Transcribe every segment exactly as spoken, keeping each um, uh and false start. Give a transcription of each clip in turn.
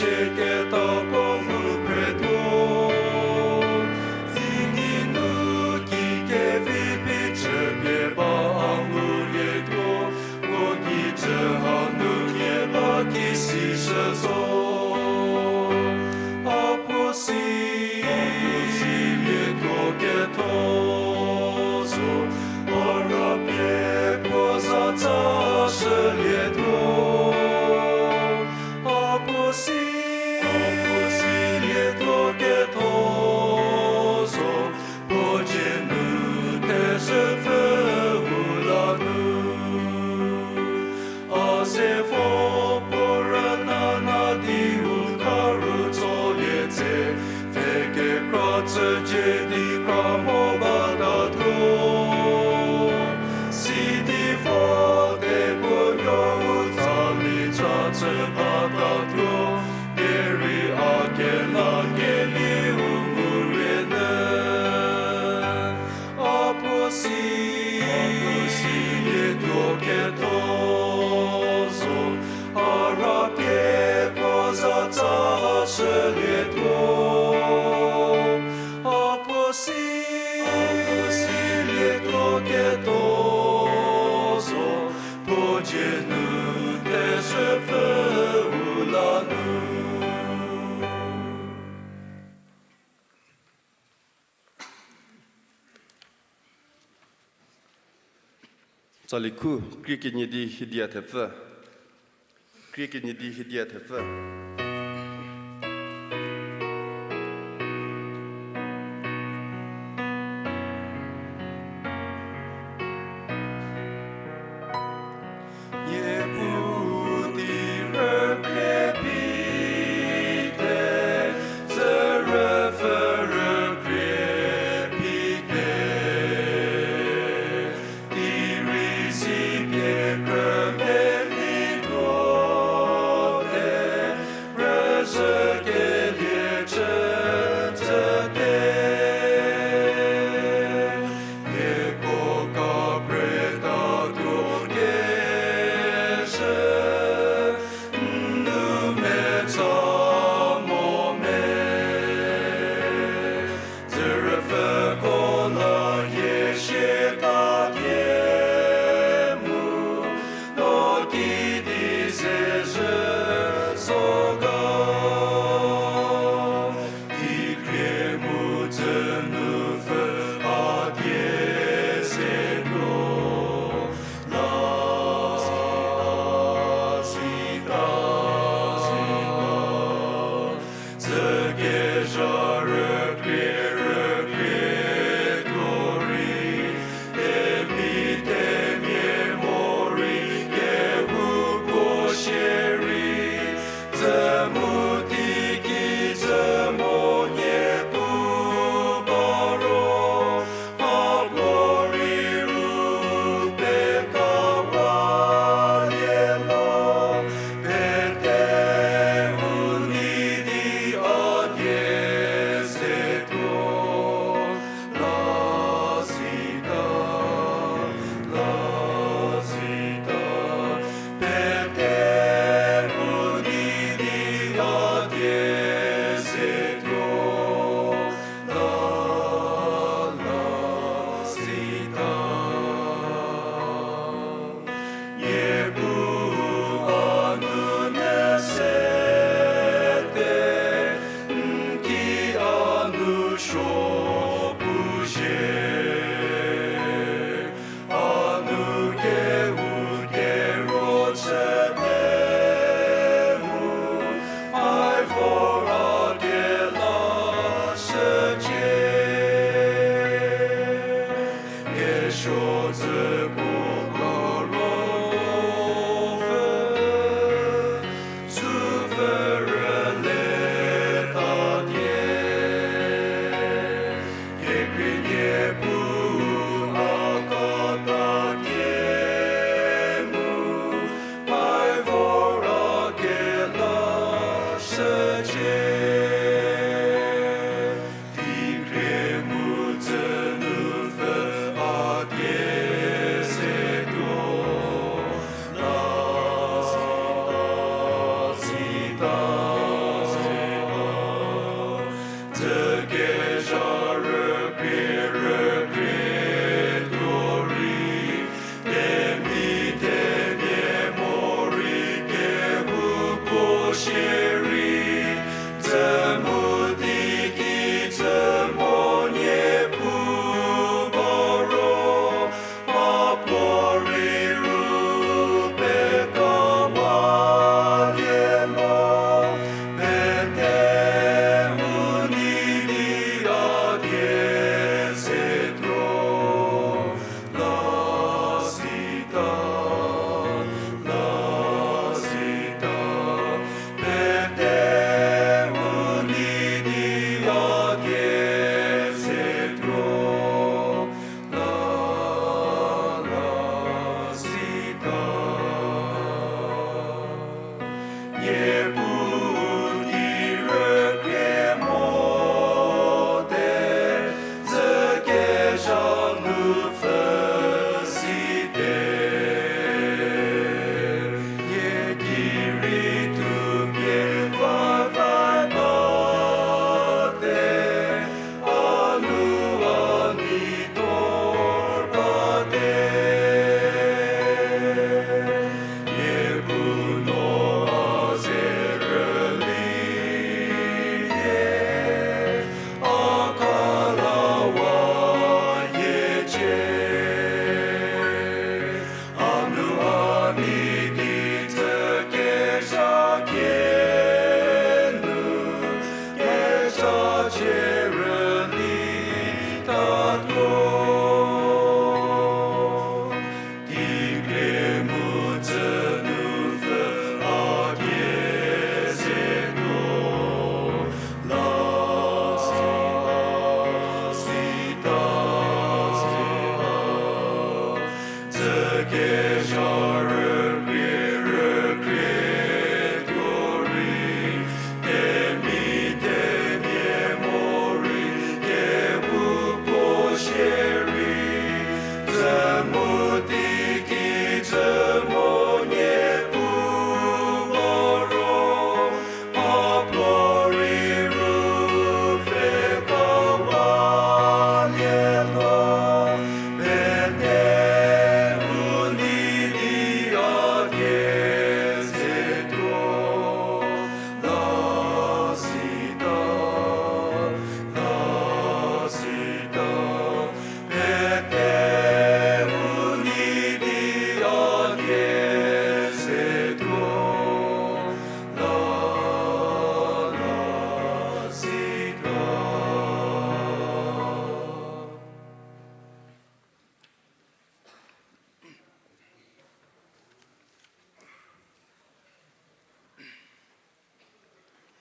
Ketako ngu phretuo, tsinyi nu ki kevi phi chüpie ba a ngulietuo, mu kijü hanu nie ba ki si shü zo. A puo si, a puo silietuo ketho zo, a ra pie puo zatsa shülietuo. A puo si, a puo silietuo ketho zo, puo dzie nu theshüpfü u la nu. A se vo puo rüna na di u karu tsolie tse, pfhe kekra chücie di kra mo batatuo. Sidi vo de puo nuou tsali cha chü batatuo, derei a kelakelie u ngurie nyü. A puo si, a puo silietuo ketho zo, a ra pie puo zatsa shülietuo. A puo si, a puo silietuo ketho zo, puo dzie nu theshüpfü u la nu. Tsali khu, krie kenie di hiedia thepfü. Krie kenie di hiedia thepfü. Niepuu di rükrie phite, zerüpfü rükrie phite, di rei si pie krümelie tuote,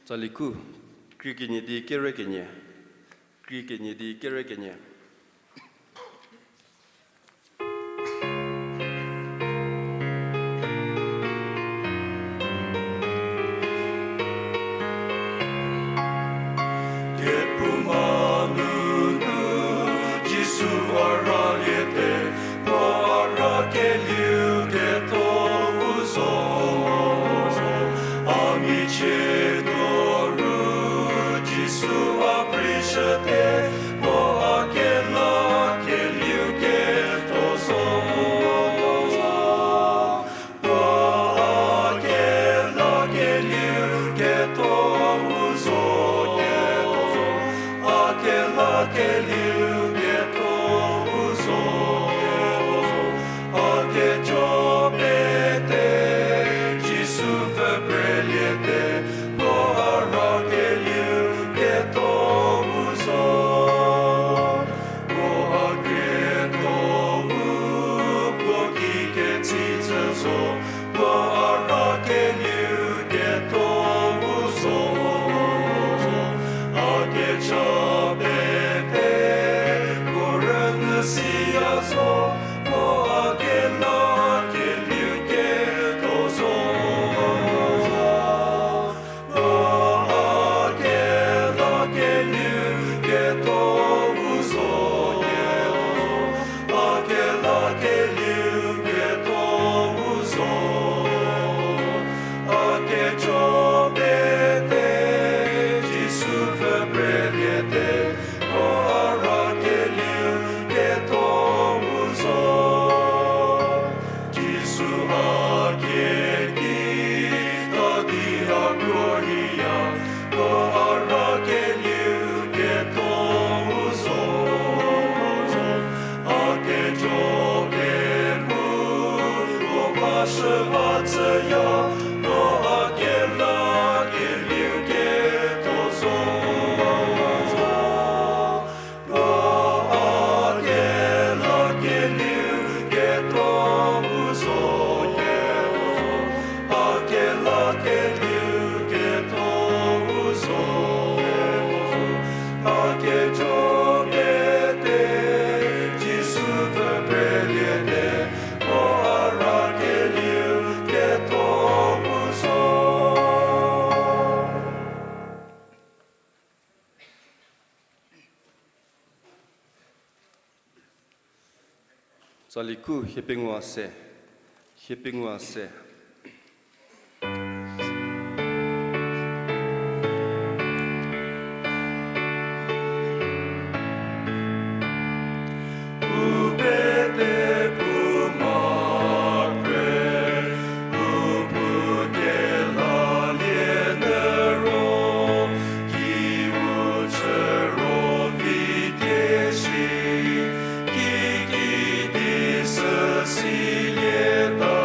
Tsali khu, krie kenie di kere kenie, krie kenie di kere kenie. Kephouma nunu Jisu a raliete, puo a rakelieu ketho u zo. A michie tuo ru Jisu a prishüte, puo a kelakelieu ketho zo. Puo a kelakelieu ketho u zo, ketho zo. A kelakelieu ketho u zo, ketho zo. A kejo pete Jisu pfü preliete, puo a rakelieu ketho u zo. Puo a ketho u, puo ki ketsitse zo, puo a rakelieu ketho u zo. A kecha pete puo rünyü siya zo, puo a kelakelieu ketho zo. Puo a kelakelieu ketho u zo, ketho zo. A kelakelieu ketho u zo. A kejo pete Jisu pfü preliete, puo a rakelieu ketho u zo. Jisu a keki ta di a krohiya, puo a rakelieu ketho u zo. A kejo kemu puo vashü a tsüya, puo a kelakelieu ketho zo. Puo a kelakelieu ketho u zo, ketho zo. A kelakelieu ketho u zo. A kejo pete Jisu pfü preliete, puo a rakelieu ketho u zo. Tsali khu, hie pengou a se, hie pengou a se. U pete pu ma kre, u pu kelalie nü ro, ki u chü ro vi tie shi, kikidi sü silieta,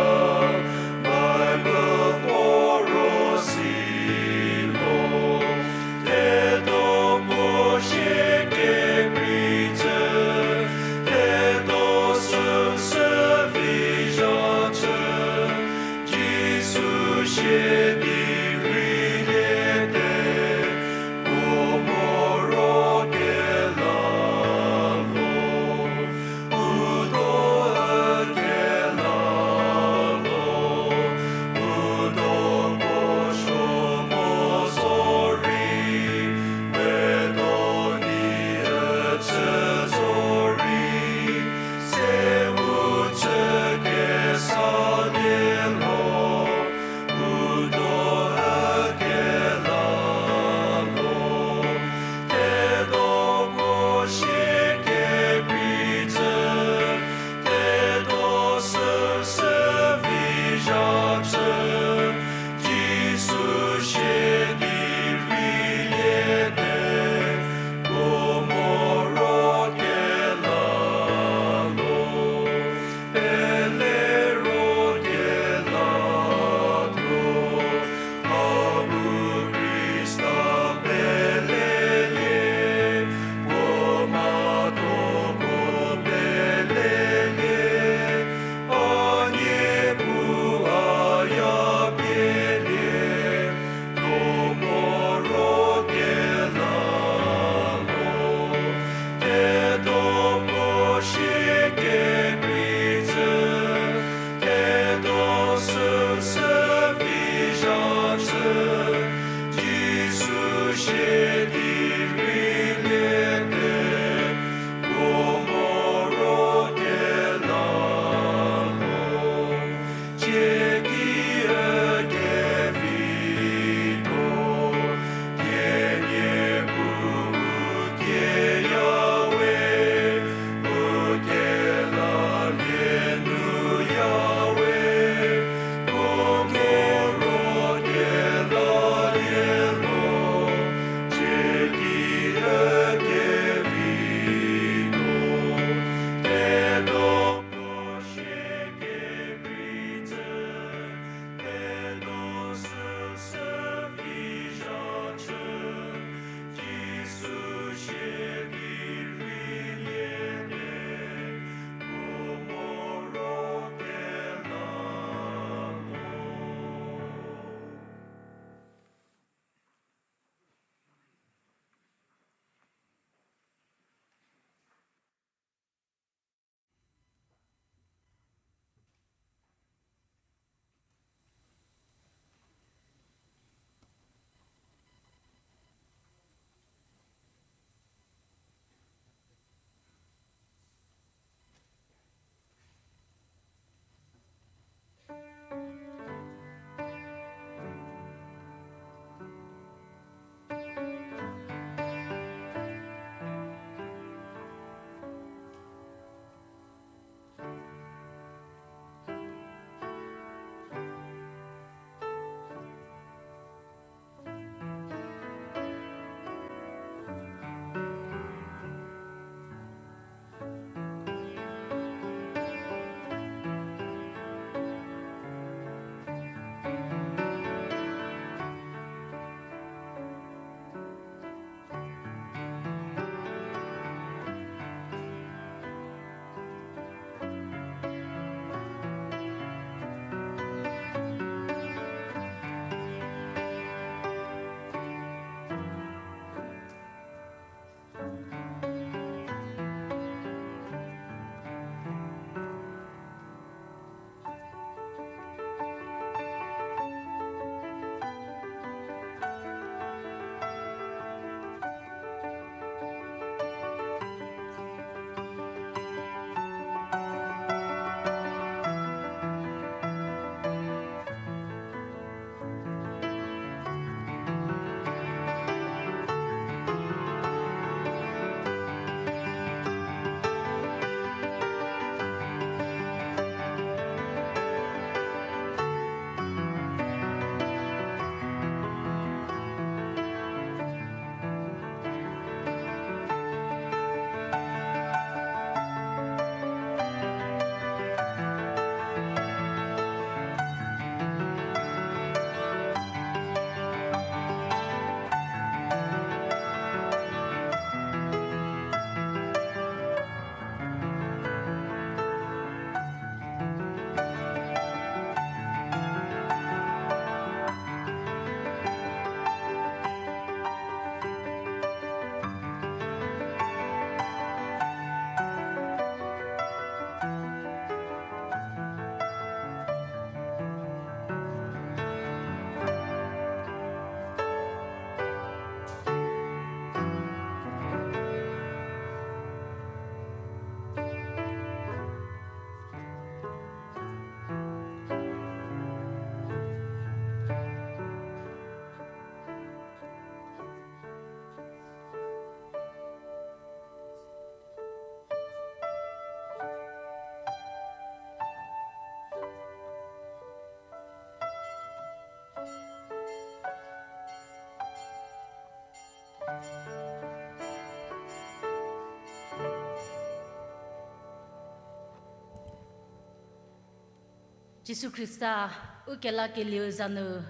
Jisu Khrista u kelakelieu za nu,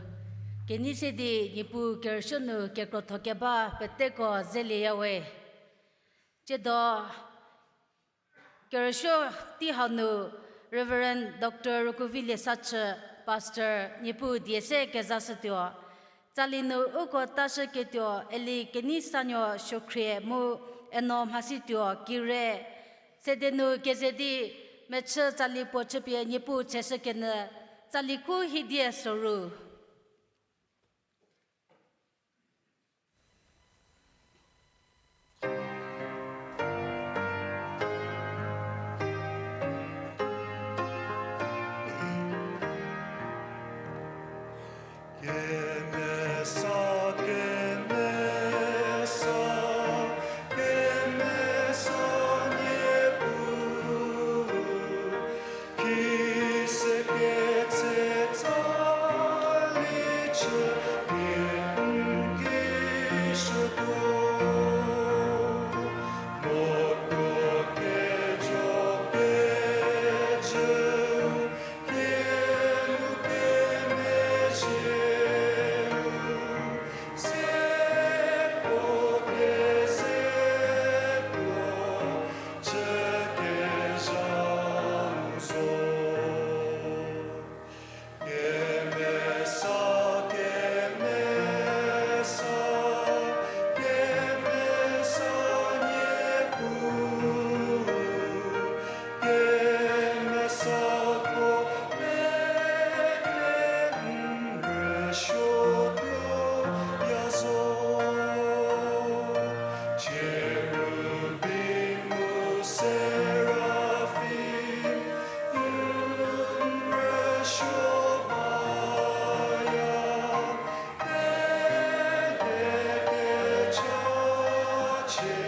kenei se di Niepuu kerüsuo nu kekrotho keba peteko zelieyawe. Tsiedo kerüsuo tei hau nu Reverend Doctor Rokuvilie Sachü, Pastor, Niepuu die se kezashütuo. Tsali nu uko tashüketuo Eli Keneisanuo Suokhrie mu Eno Mhasituo Kire. Sede nu keze di mechü tsali puo chüpie Niepuu cheshükenyü, tsali khu hidie soru. Kemesa, kemesa, kemesa Niepuu, kise ketse tsali chü mia n ki shütuo, moko kejo kejüu, kenu kemezhieu, se puo keze puo chü kezhau zo. Kemesa, kemesa, kemesa Niepuu, kemesa ko pete n rüsuotuo ya zo. Cherubim mu serafim n rüsuo baya, pete kecha chie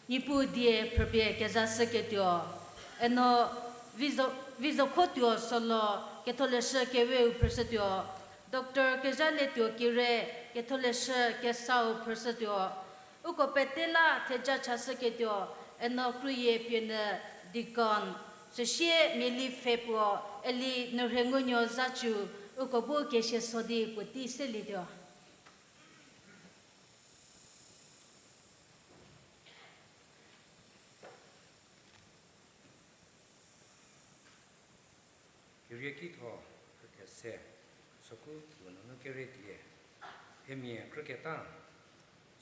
Niepuu die phrüpie kezashüketuo, eno Vizo-, Vizokhotuo Solo, Ketholeshü Keweu phrüshütuo, Doctor Kezhalietuo Kire, Ketholeshü Kesau phrüshütuo, uko pete la theja chashüketuo, eno Kruyie Pienyü Deacon, süsie miali pfhe puo, Eli Nurhengunuo Zacu, uko bu kesia so di puotei selietuo. Kerieki tho, khrükese, süku puo nunu kere die, themia khrüketa,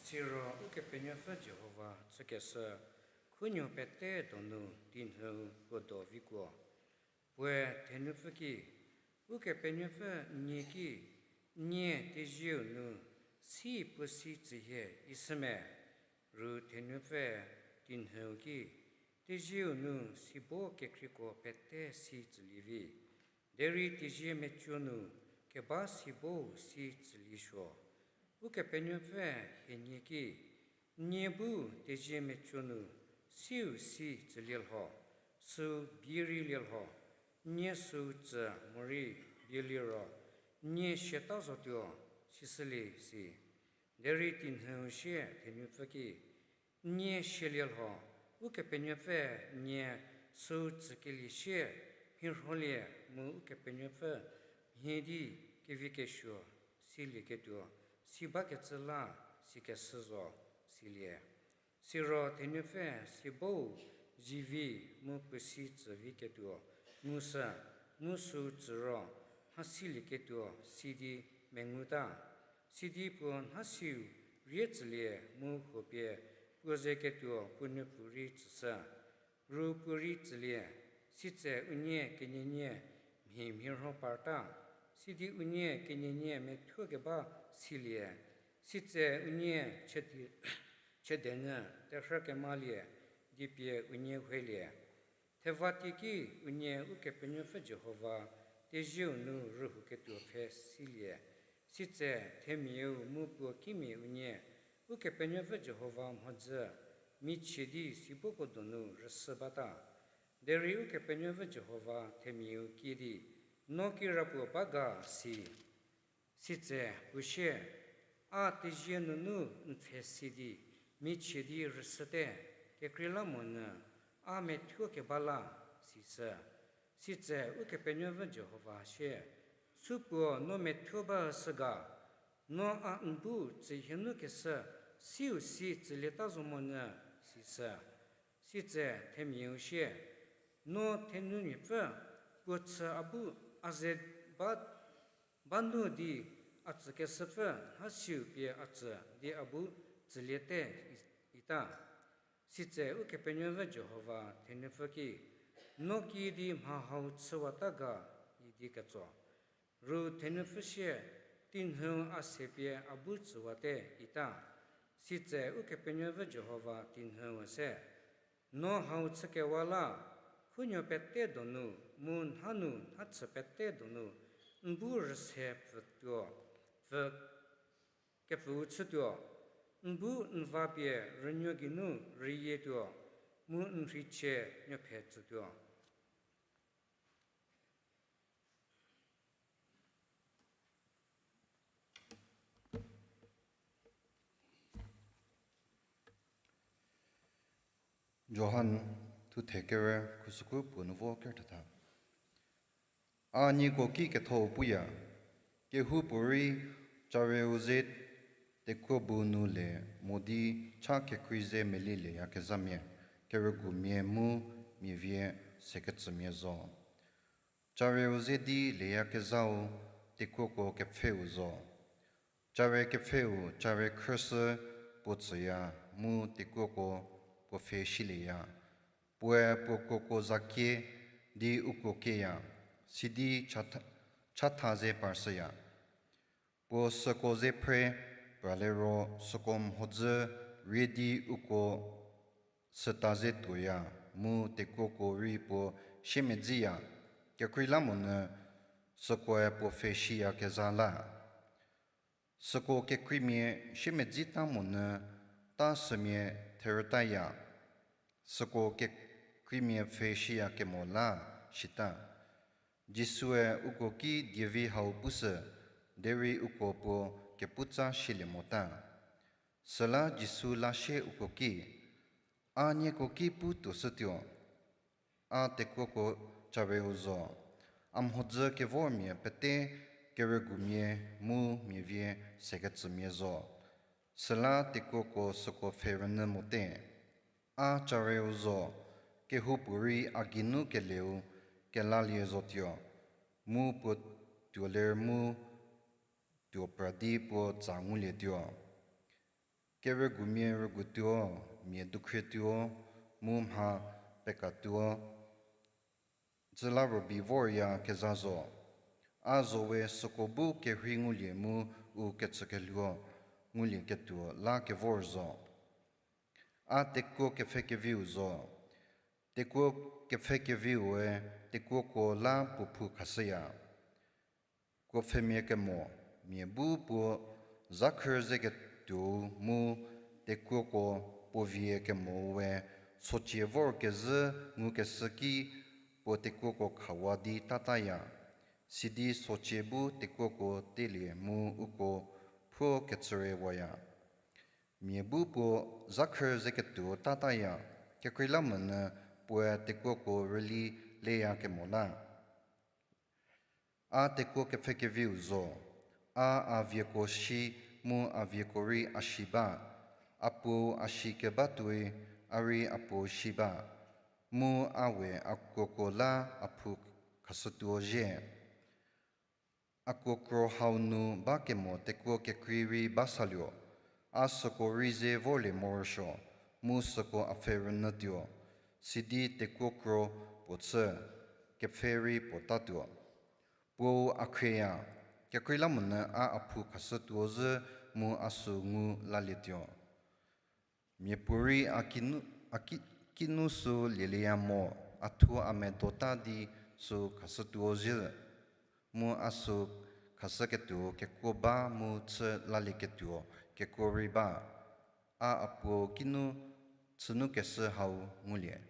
siro Ukepenuopfü Jihova chükeshü, khunuo pete donu teinhüu puo do vikuo. Puoe thenupfü ki, Ukepenuopfü nie ki, nie tezieu nu si puo si tsühie ishü me, ru thenupfü teinhüu ki, tezieu nu sibo kekhriko pete si tsülie vi. Derei tezie meco nu keba si bou si tsüliesuo. Ukepenuopfü hienie ki, nie bu tezie meco nu siu si tsülie lho, süu bie rei lie lho, nie süu tsü morei bie lie ro, nie siata zotuo, sisülie si. Derei tinhüu sie thenupfü ki, nie silie lho, Ukepenuopfü nie süu tsükelie sie, mhirholie mu Ukepenuopfü mhie di kevi kesuo silieketuo, si bakecü la sikeshü zo, silie. Siro thenupfü si bou zivi mu puo si tsüviketuo ngushü, mu süu tsü ro mhasilieketuo sidi menguta. Sidi puo nhasiu rie tsülie mu huopie puo ze ketuo puo nuopfü rei tsüshü. Ru puo rei tsülie, sitse unie kenienie mhi mhirho parta, sidi unie kenienie methuokeba silie, sitse unie chüdi-, chüdenyü terhü kemalie di pie unie huelie. Theva teiki unie Ukepenuopfü Jihova tezieu nu rühouketuo pfhe silie. Sitse themiau mu puo kimia unie Ukepenuopfü Jihova mhodzü michie di siboko donu rüsü bata. Derei Ukepenuopfü Jihova themiau kie di, no kirapuo ba ga si. Sitse puo sie, a tezie nunu n pfhe si di, michie di rüsüte, kekreilamonyü a methuo keba la, sisü. Sitse Ukepenuopfü Jihova sie, supuo no methuo ba üshü ga, no a n bu tsühie nu keshü siu si tsülieta zo monyü, sisü. Sitse themiau sie, no thenunyiepfü puo chü a bu a ze ba, ba nu di a tsükeshüpfü nhasiu pie a tsü di a bu tsüliete i-, ita. Sitse Ukepenuopfü Jihova thenupfü ki, no kiüdi mha hau chüwata ga idi ketso. Ru thenupfü sie, tinhüu a se pie a bu tsüwate ita. Sitse Ukepenuopfü Jihova tinhüu se, no hau chükewa la, khunuo pete donu mu nha nu nha chü pete donu n bu rüse pfütuo, pfü, kepfüu chütuo, n bu n va pie rünuo geinu rüyietuo, mu n rheichie nuophe tsütuo. Johan thuthe kere khusükhu puo nu vo kerthetha. A nieko ki ketho puya, kehoupuorei carieu ze tekuo bu nu le mo di cha kekrei ze melilieyakezhamia, kerügumia mu miavie sekecümia zo. Carieu ze di leyakezhau tekuoko kepfheu zo. Carie kepfheu carie khrüshü puo tsüya mu tekuoko puo pfhe silieya. Puoe puo kuoko zakie di uko kieya, sidi chatha, chatha ze parshüya. Puo süko ze phre praliro süko mhodzü rie di uko süta ze tuoya, mu tekuoko rei puo siemedziya, kekreilamonyü sükoe puo pfhe siyakezha la. Süko kekreimia siemedzita monyü ta sümia therütaya, süko kekreimia pfhe siyakemo la sita. Jisue uko ki dievi hau pushü, derei uko puo keputsa silie mota. Süla Jisu lasie uko ki, a nieko ki pu tuoshütuo, a tekuoko carieu zo, a mhodzü kevormia pete kerügumia mu miavie sekecümia zo. Süla tekuoko süko pfhe rünyü mote. A carieu zo, kehoupuorei a geinu keleu kelalie zotuo, mu puo tuo ler mu tuo pra di puo tsa ngulietuo. Kerügumia rügutuo, mia dukhrietuo, mu mha pekatuo, dzüla rübei voryakezha zo. A zowe süko bu kerhei ngulie mu u kecükeluo ngulieketuo la kevor zo. A tekuo kepfhekeviu zo. Tekuo kepfhekeviue tekuoko la puo phou khashüya. Kuopfhemia kemo, mia bu puo zhakhü zeketuou mu tekuoko puo vie kemo we socie vorkezhü ngukeshü ki puo tekuoko khawa di tataya. Sidi socie bu tekuoko telie mu uko phuo kecüre waya. Mia bu puo zhakhü zeketuo tataya, kekreilamonyü puoe tekuoko rüli leya kemo la. A tekuo kepfhekeviu zo, a a vieko shi mu a vieko rei a shi ba, a puou a shi keba tuoi a rei a puou shi ba, mu a we a kuoko la a phou khashütuo zhie. A kuokro hau nu ba kemo tekuo kekrei rei ba saluo, a süko rei ze vorlie morosuo, mu süko a pfhe rünyütuo, sidi tekuo kro puo chü, kepfhe rei puo tatuo. Puou a khrieya, kekreilamonyü a a phou khashütuo zhü mu a sü ngu lalietuo. Miapuorei a kinu, a ki, kinu sü lielieya mo, a thuo a medota di sü khashütuo zhü, mu a sü khashüketuo kekuo ba mu chü lalieketuo kekuo rei ba, a a puo kinu chünukeshü hau ngulie.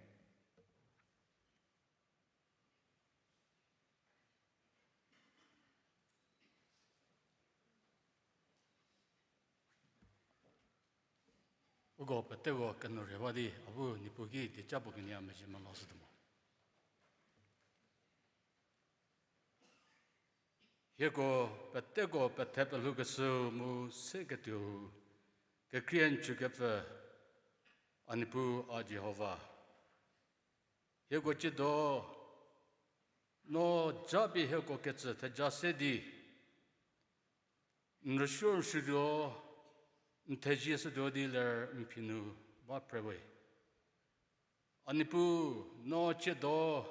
Uko peteko kenu rhie ba di, a bu Niepuu ki dieca puo kenie a mezhie meloshütuo mo. Hieko peteko pethe pelhoukeshüu mu seketuou, kekhrie n chükepfü, a Niepuu a Jihova. Hieko tsiedo, no japie hieko ketsü theja se di, n rüsuo n shütuo, n thezie shütuo di ler n phi nu ba phre we. A Niepuu, no tsiedo,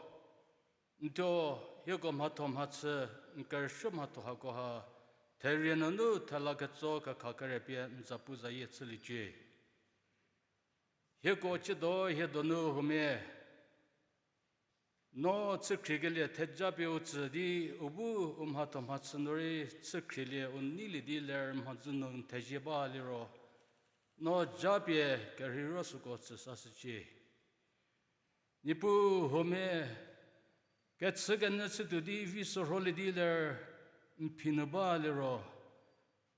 n thuo hieko mhatho mhachü, n kerüsuo mhatho hakoha, therie nunu thela ketso kekha kere pie n zapu zayie chüliecie. Hieko tsiedo hie donu huomia, no chükhriekelie thejapie u tsü di u bu u mhatho mhachü nu rei chükhrielie u neilie di ler mhodzü nu n thezie ba liro, no japie kerheiro süko tsüsashücie. Niepuu huomia, kechükenyü chütuo di vi sürholie di ler n phi nu ba liro,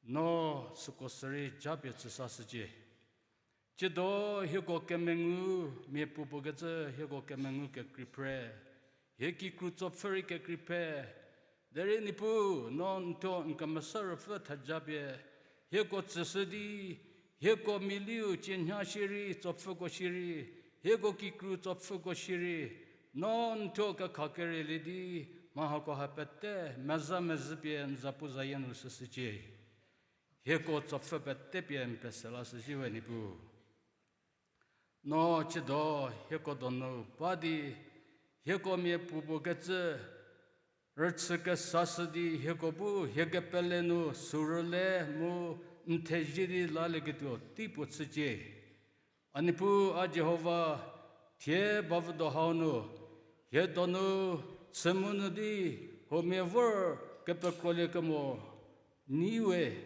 no süko sürei japie tsüsashücie. Tsiedo hieko kemengu, miapuopuo kecü hieko kemengu kekrei phre, hie kikru tsopfü rei kekrei phre, derei Niepuu, no n thuo n kemesa ruopfü thejapie hieko tsüshü di, hieko mialiu tsienhie shierei, tsopfüko shierei, hieko kikru tsopfüko shierei, no n thuo kekha kerelie di, mha hakoha pete meza mezhü pie n zapu zayie nu shüshücie. Hieko tsopfü pete pie n pese lashüzhie we Niepuu. No tsiedo hieko donu ba di, hieko miapuopuo kecü rüchü kesashü di hieko bu hie kepele nu sürüle mu n thezie di lalieketuo tei puo chücie. A Niepuu a Jihova, thie bavüdo hau nu, hie donu chü mu nu di, huomia vor kepekrolie kemo nyi we,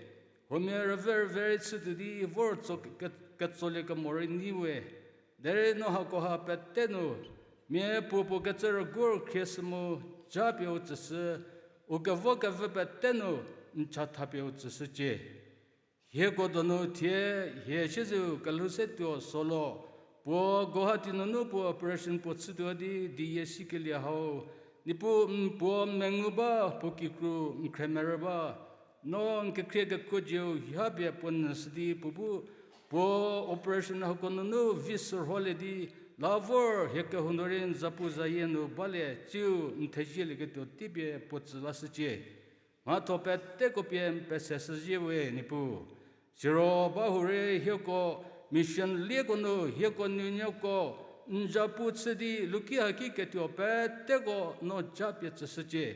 huomia rüve rüve rei chütuo di vor tso ke-, ketsolie kemo rei nyi we, derei no hakoha pete nu, miapuopuo kecü rüguo khrieshü mu japie u tsüshü, u kevo kevü pete nu n chathapie u tsüshücie. Hieko donu thie hie siezeu kelhou se tuo Solo, puo Guwahati nunu puo operation puo chütuo di diyie sikelie hau, Niepuu n puo mengu ba puo kikru n khremerü ba, no n kekhrie kekuo zieu hapie puo nyüshü di puo bu, puo operation hako nunu vi sürholie di, la vor hie kehou nu rei n zapu zayie nu balie tsiu n thezielieketuo teipie puo tsü lashücie. Mhatho peteko pie n pese shüzhie we Niepuu. Siro ba hurei hieko mission lieko nu hieko nuonuoko n zapu chü di luki haki ketuo peteko no japie tsüshücie.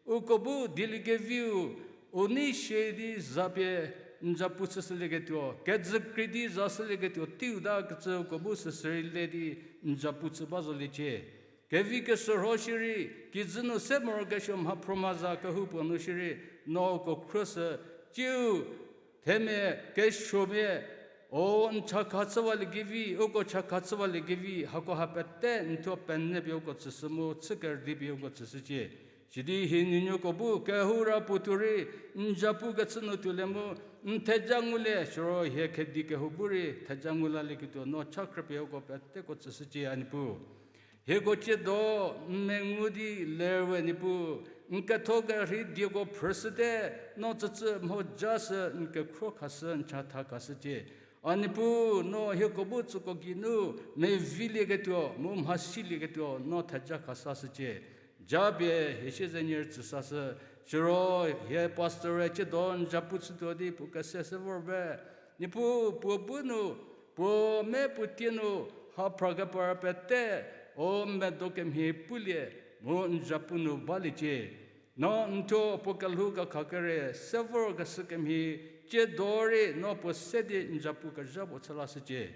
Uko bu dieliekeviu u nei sie di zapie n zapu chüshülieketuo, kejü krei di zashülieketuo teiu ta kecüko bu süsü rei le di n zapu chü ba zoliecie. Kevi keshürho shierei, kijü nu se morokesuo mhaphro mhaza kehoupuo nu shierei, no uko khruoshü, tsiu, themia, kesuomia, o n chakha chüwaliekevi, uko chakha chüwaliekevi, hakoha pete n thuo penyü pie uko tsüshü mu, chükerüdi pie uko tsüshücie. Sidi hie nuonuoko bu kehou ra puo tuo rei, n zapu kechü nu tuolie mu, n theja ngulie, siro hie kedi kehou bu rei theja ngu lalieketuo no cha khrüpie uko peteko tsüshücie a Niepuu. Hieko tsiedo n mengu di lerwe Niepuu, n ketho kerhei dieko phrüshüte, no tsütsü mho ja sü n kekhro khashü n chatha khashücie. A Niepuu, no hieko bu tsüko geinu mevilieketuo mu mhasilieketuo no theja khasashücie. Japie hie siezenie rütsüsashü, siro hie pastor-e tsiedo n zapu chütuo di puo kese se vor be. Niepuu, puo bu nu, puo me puo tie nu, ha phra kepar pete, o medo kemhie pulie, mu n zapu nu baliecie. No n thuo puo kelhou kakha kere se vorkeshü kemhie, tsiedo rei no puo se di n zapu kezha puo chü lashücie.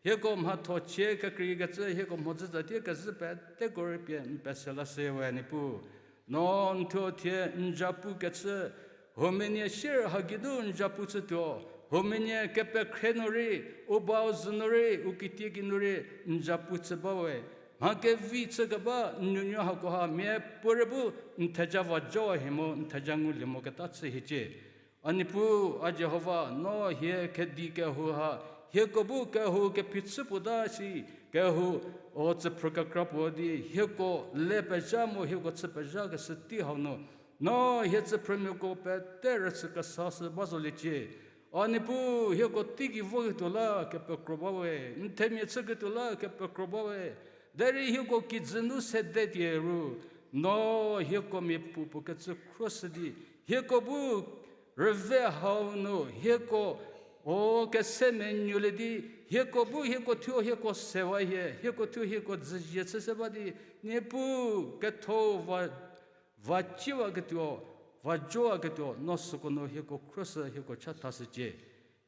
Hieko mhatho chie kekreikecü hieko mhodzü tsatie kezhü peteko rei pie n pese lashüwe Niepuu. No n thuo thie n zapu kechü, huomenie sier ha geinu n zapu chütuo, huomenie kepekhre nu rei, u bau zü nu rei, u kitie geinu rei n zapu chü bawe. Mha kevi chü keba n nuonuo hakoha miapuorei bu n theja va jo hie mu n theja ngulie moketa chü hiecie. A Niepuu, a Jihova, no hie kedi kehou ha, hieko bu kehou kephichü puo ta si, kehou, o tsüphrü kekra puo di hieko le pezha mu hieko chü pezhakeshü tei hau nu, no hie tsüphrümiako pete rüchü kesashü ba zoliecie. A Niepuu, hieko teigei voketuo la kepekro bawe, n themia chüketuo la kepekro bawe, derei hieko kijü nu sede tie ru, no hieko miapuo puo kecü khruoshü di, hieko bu rüve hau nu hieko, o kese menuolie di, hieko bu hieko thuo hieko sewa hie, hieko thuo hieko dzüzie chü se ba di, Niepuu ketho va, va ciewaketuo, va jowaketuo, no süko nu hieko khruoshü hieko chathashücie.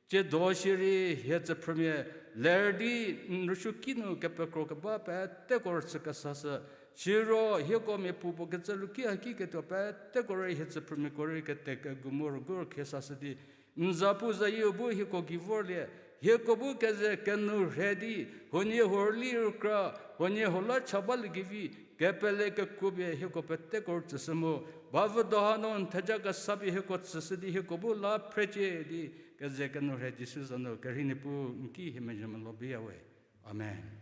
Tsiedo shierei hie tsüphrümia ler di n rüsuoki nu kepekro keba peteko rüchü kesashü. Siro hieko miapuo puo kecü luki haki ketuo peteko rei hie tsüphrümiako rei kete kegu mu rügu rükhriesashü di, n za pu zayieu bu hieko gei vorlie, hieko bu keze kenu rhe di, huoniehuo rüli rükra, huoniehuo la cha baliekevi, kepele kekuopie hieko peteko rütsüshü mu, bavüdo hanu n theja kesa pie hieko tsüshü di hieko bu la phrecie di, keze kenu rhe Jisu za nu kerhei Niepuu n ki hie mezhü melou biyawe. Amen.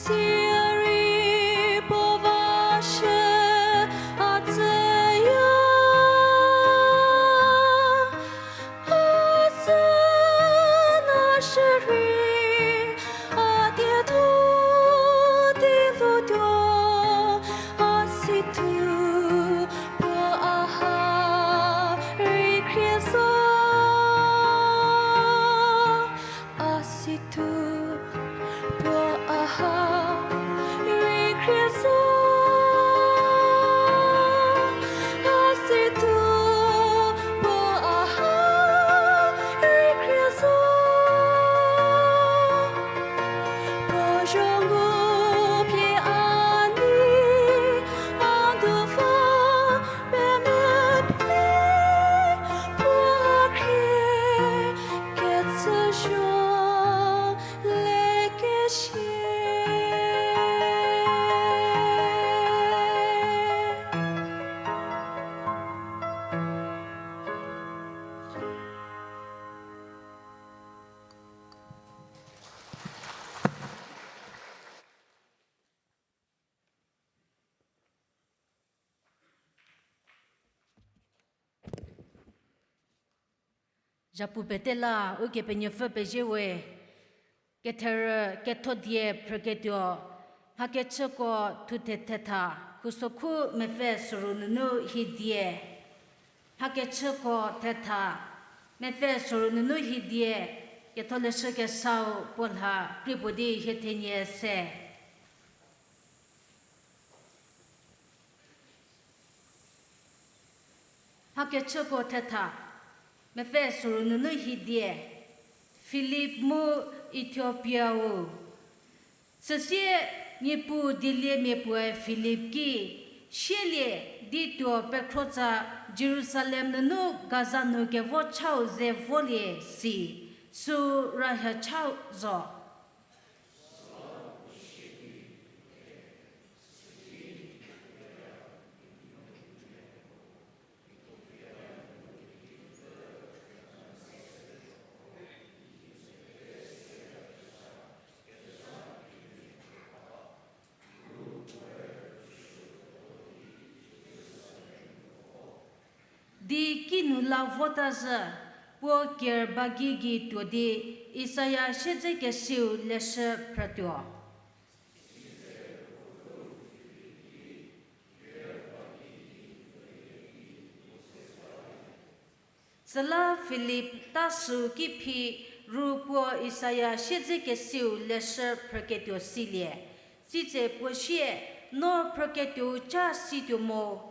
Sirei puo va shü a tsüya, a sü na shürei a dietho di lutuo, a situo puo a ha rei khrie zo. A situo puo a ha rei khrie zo. A situo puo a ha rei khrie zo. Puo zho ngu pie a nei a du va pemepie puo khrie kecü zho le kesie. Zhapu pete la Ukepenuopfü pezie we. Ketherü Kethodie phrüketuo, Mhakechüko thuthe thetha, khusokhu mepfü soru nunu hidie. Mhakechüko thetha, mepfü soru nunu hidie, Ketholeshü Kesau puo lha krie puo di hie thenie se. Mhakechüko thetha, mepfü soru nunu hidie, Filip mu Ethiopiau. Süsie Niepuu dieliemia puoe Filip ki, sielie, di tuo pekhrotsa Jerusalem nunu Gaza nu kevo chau ze volie si, süu rayha chau zo. Di kinu la vota zhü, puo kerbagi gei tuo di Isaia siedzekesiu leshü phrütuo. Süla Filip ta süu ki phi ru puo Isaia siedzekesiu leshü phrüketuo silie. Sitse puo sie, no phrüketuou ca situo mo.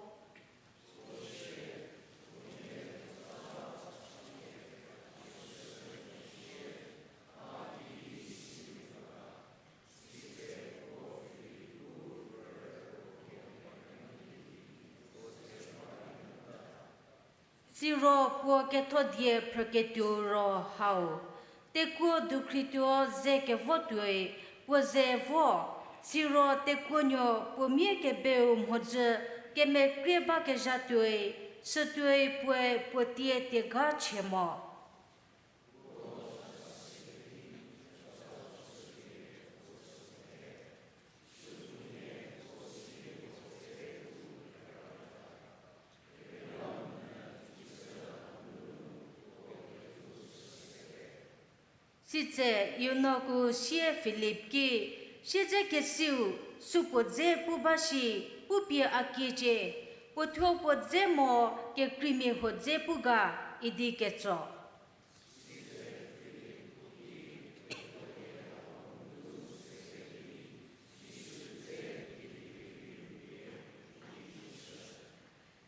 Siro puo kethodie phrüketuo ro hau, tekuo dukhrituo ze kevo tuoi, puo ze vo, siro tekuonuo puo mia kebeu mhodzü kemekrie bakezha tuoi, sütuoi puoe puo tie tiega chie mo. Sitse eunuku sie Filip ki, siedzekesiu, sü puo dze pu ba shi, pu pie a kiecie, puo thuo puo dze mo, kekreimia huo dze pu ga, idi ketso.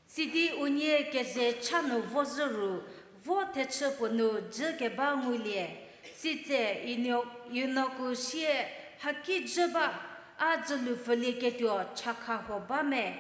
Sidi unie keze cha nu vo zhü ru, vo thechü puo nu jü keba ngulie. Sitse eunuku sie, haki jü ba, a dzülu pfülieketuo chakha huo ba me?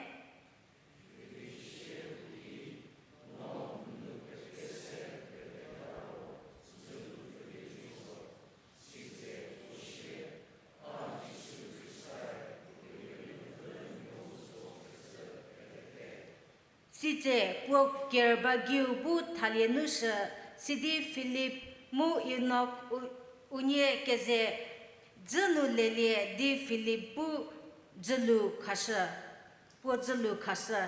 Sitse puo kerbagiu bu thalie nu shü, sidi Filip mu eunuku, unie keze Dzü nu lelie di Filip bu dzülu khashü, puo dzülu khashü.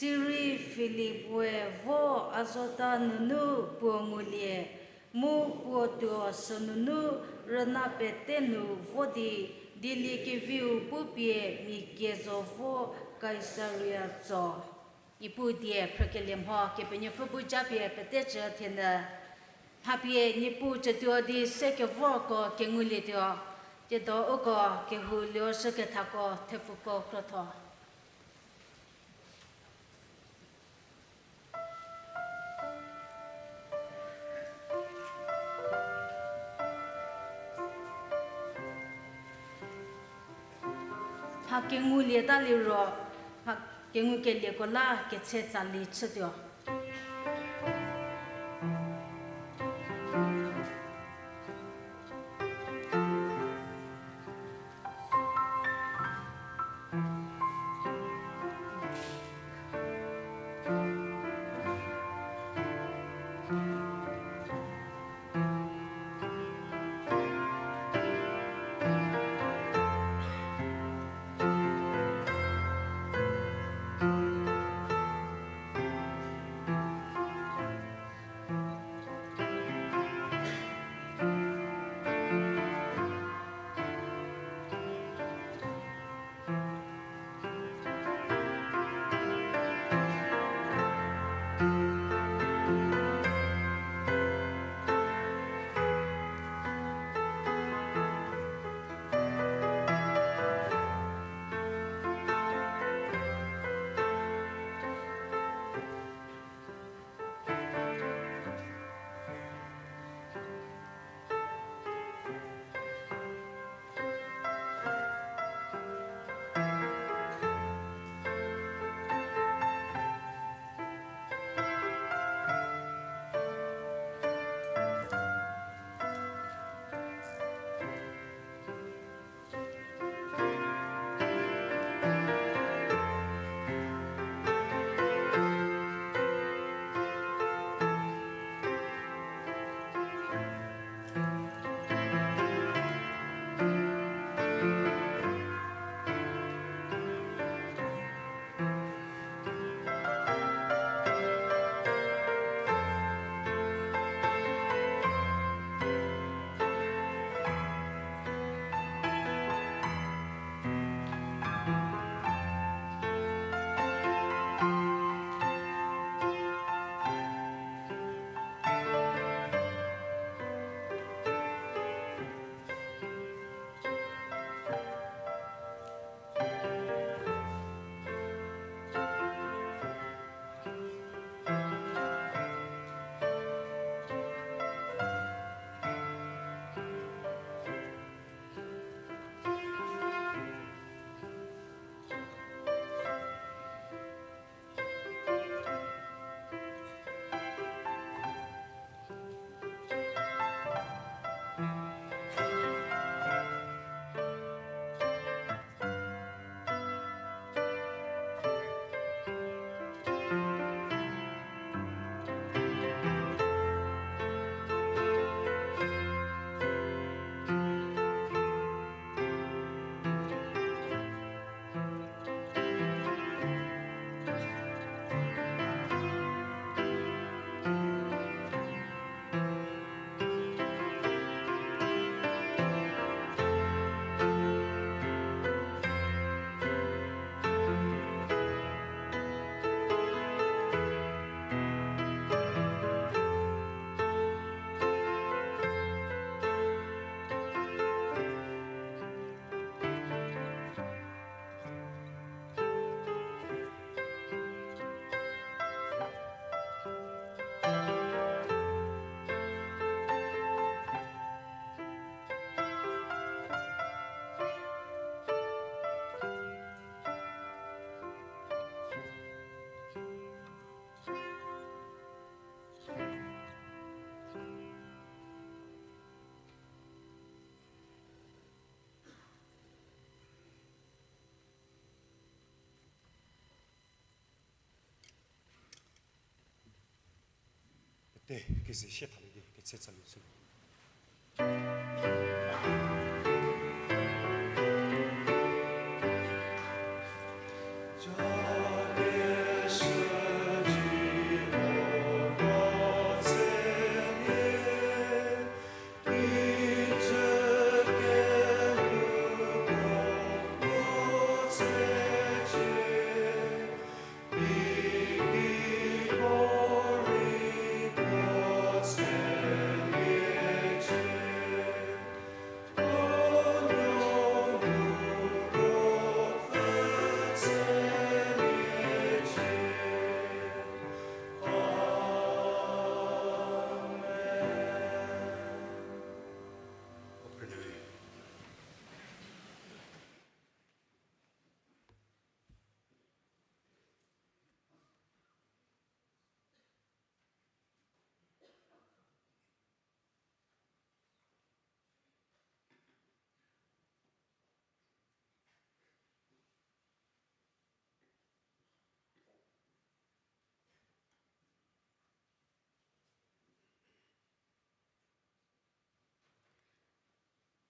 Sirei Filip we vo Azota nunu puo ngulie, mu puo tuo sünunu rüna pete nu vo di, dieliekeviu bu pie mia kie zo vo Kaisaria tso. Niepuu die phrükelie mho Kepenuopfü bu japie petecü thienyü. Mha pie Niepuu cütuo di se kevorko kengulietuo. Tiedo uko kehou luoshükethako thepfuko krotho. Mha kengulieta liro, mha kengukelieko la ketse tsali chütuo. E, keze sie thalie di, ketse tsalie sü.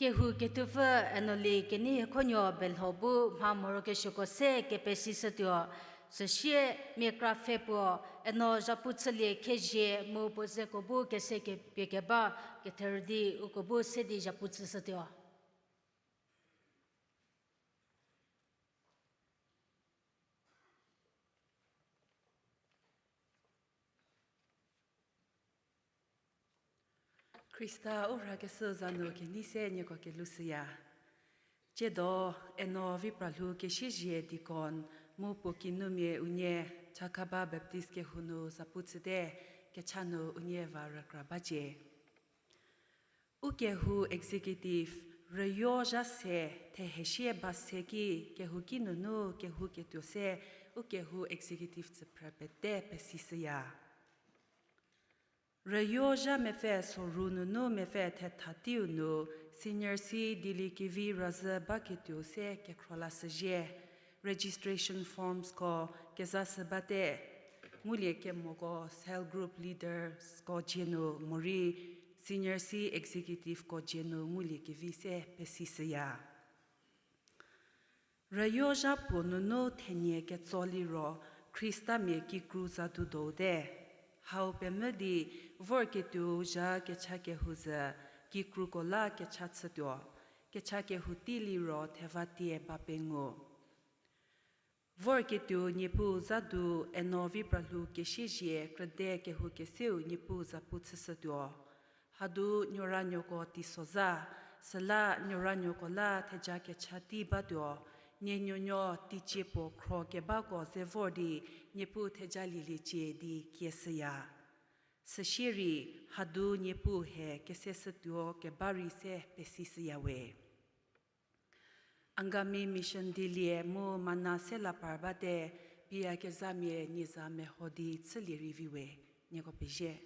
Kehou kethupfü Enoli Kenei Khuonuo Belho bu mha morokesuoko se kepesishütuo. Süsie mia kra pfhe puo Eno Zhapu Chülie Khezie mu puo zeko bu kese kepie keba ketherü di uko bu se di zhapu chüshütuo. Khrista u rhakeshü za nu kenei se nieko kelhou shüya. Tsiedo, Eno Vipralhou Kesiezie deacon mu puo kinumia unie Chakaba Baptist kehou nu zapu chüte, kecha nu unie va rükra bacie. Ukehou executive rüyo zha se thehesie ba se ki kehouki nunu kehou ketuo se ukehou executive tsüphrü pete pesishüya. Rüyo zha mepfü soru nunu mepfü thetha teiu nu Senior C Dilikevi Razhü baketuo se kekhro lashüzhie, registration formsko kezashü bate, ngulie kemoko cell group leadersko dzie nu morei Senior C executiveko dzie nu ngulie kevi se pesishüya. Rüyo zha puo nunu thenie ketso liro Khristamia kikru za du dote. Hau pemvü di vorketuou zha kecha kehou zhü kikruko la kecha chütuo, kecha kehou tei liro theva tie ba pengu. Vorketuo Niepuu za du Eno Vipralhou Kesiezie krüde kehou keseu Niepuu zapu chüshütuo. Hadu nuoranuoko teisozha, süla nuoranuoko la theja kecha tei batuo, nie nuonuo teicie puo khro kebako ze vor di Niepuu theja lieliecie di kieshüya. Süsie rei hadu Niepuu he keseshütuo keba rei se pesishüya we. Angami Mission dilie mu Mana se la par bate, pie kezhamia nie za meho di chülie rei vi we, nieko pezie.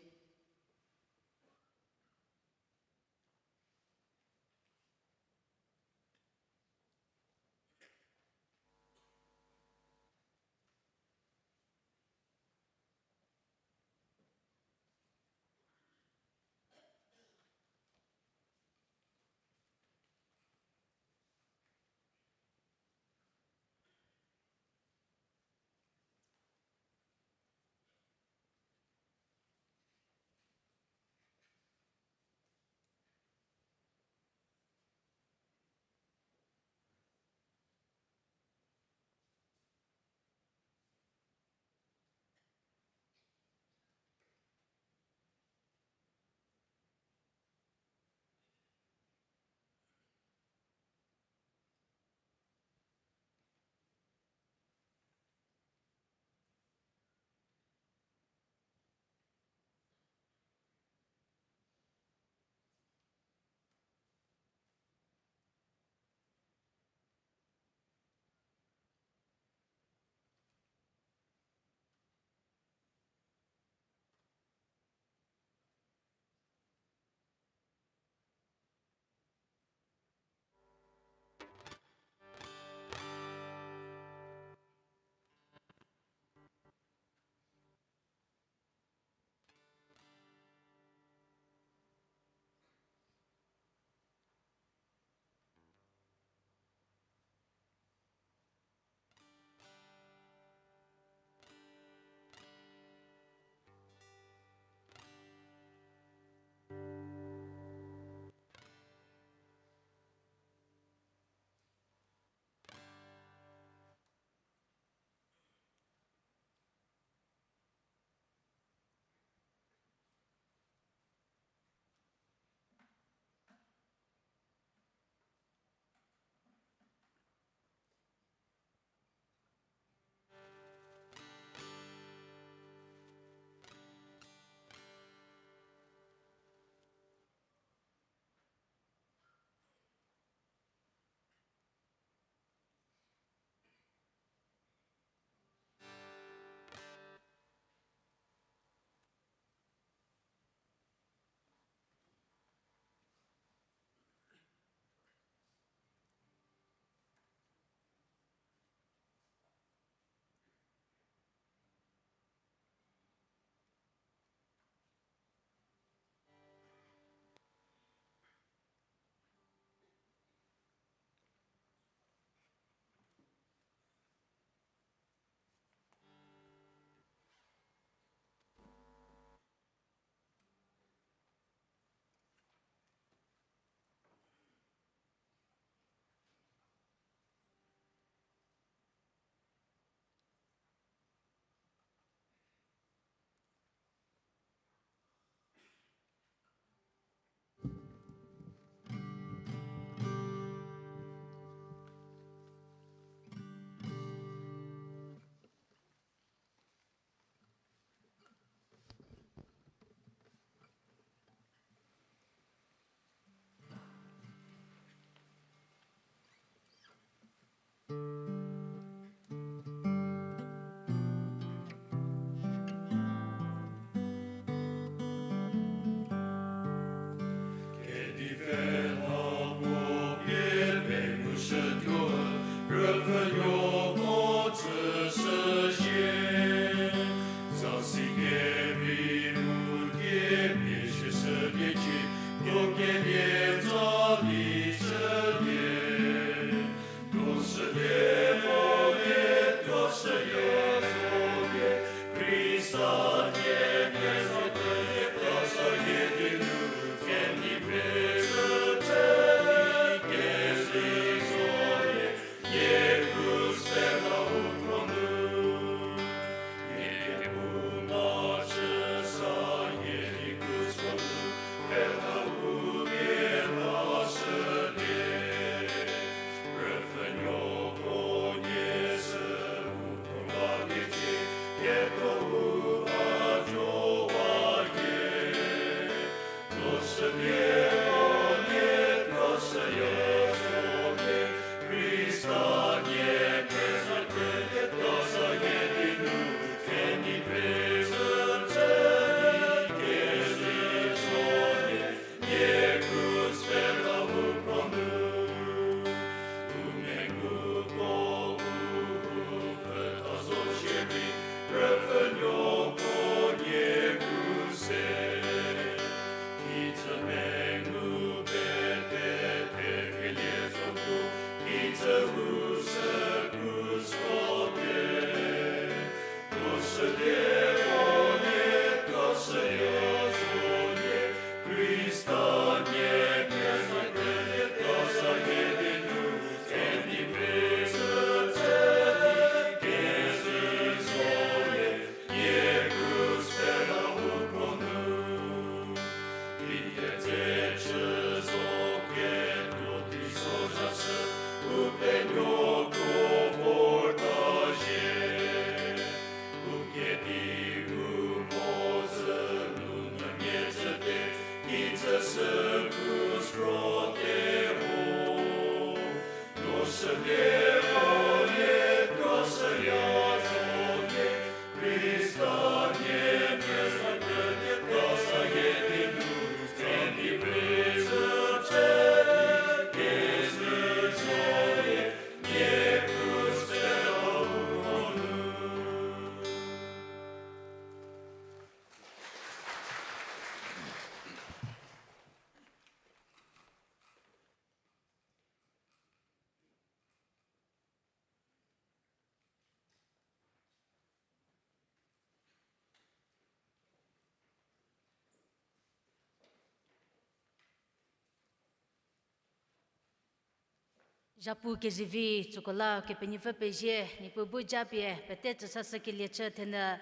Japu kezivi tsüko la Kepenuopfü pezie, Niepuu bu japie pete tsüsashükelie chü thenü,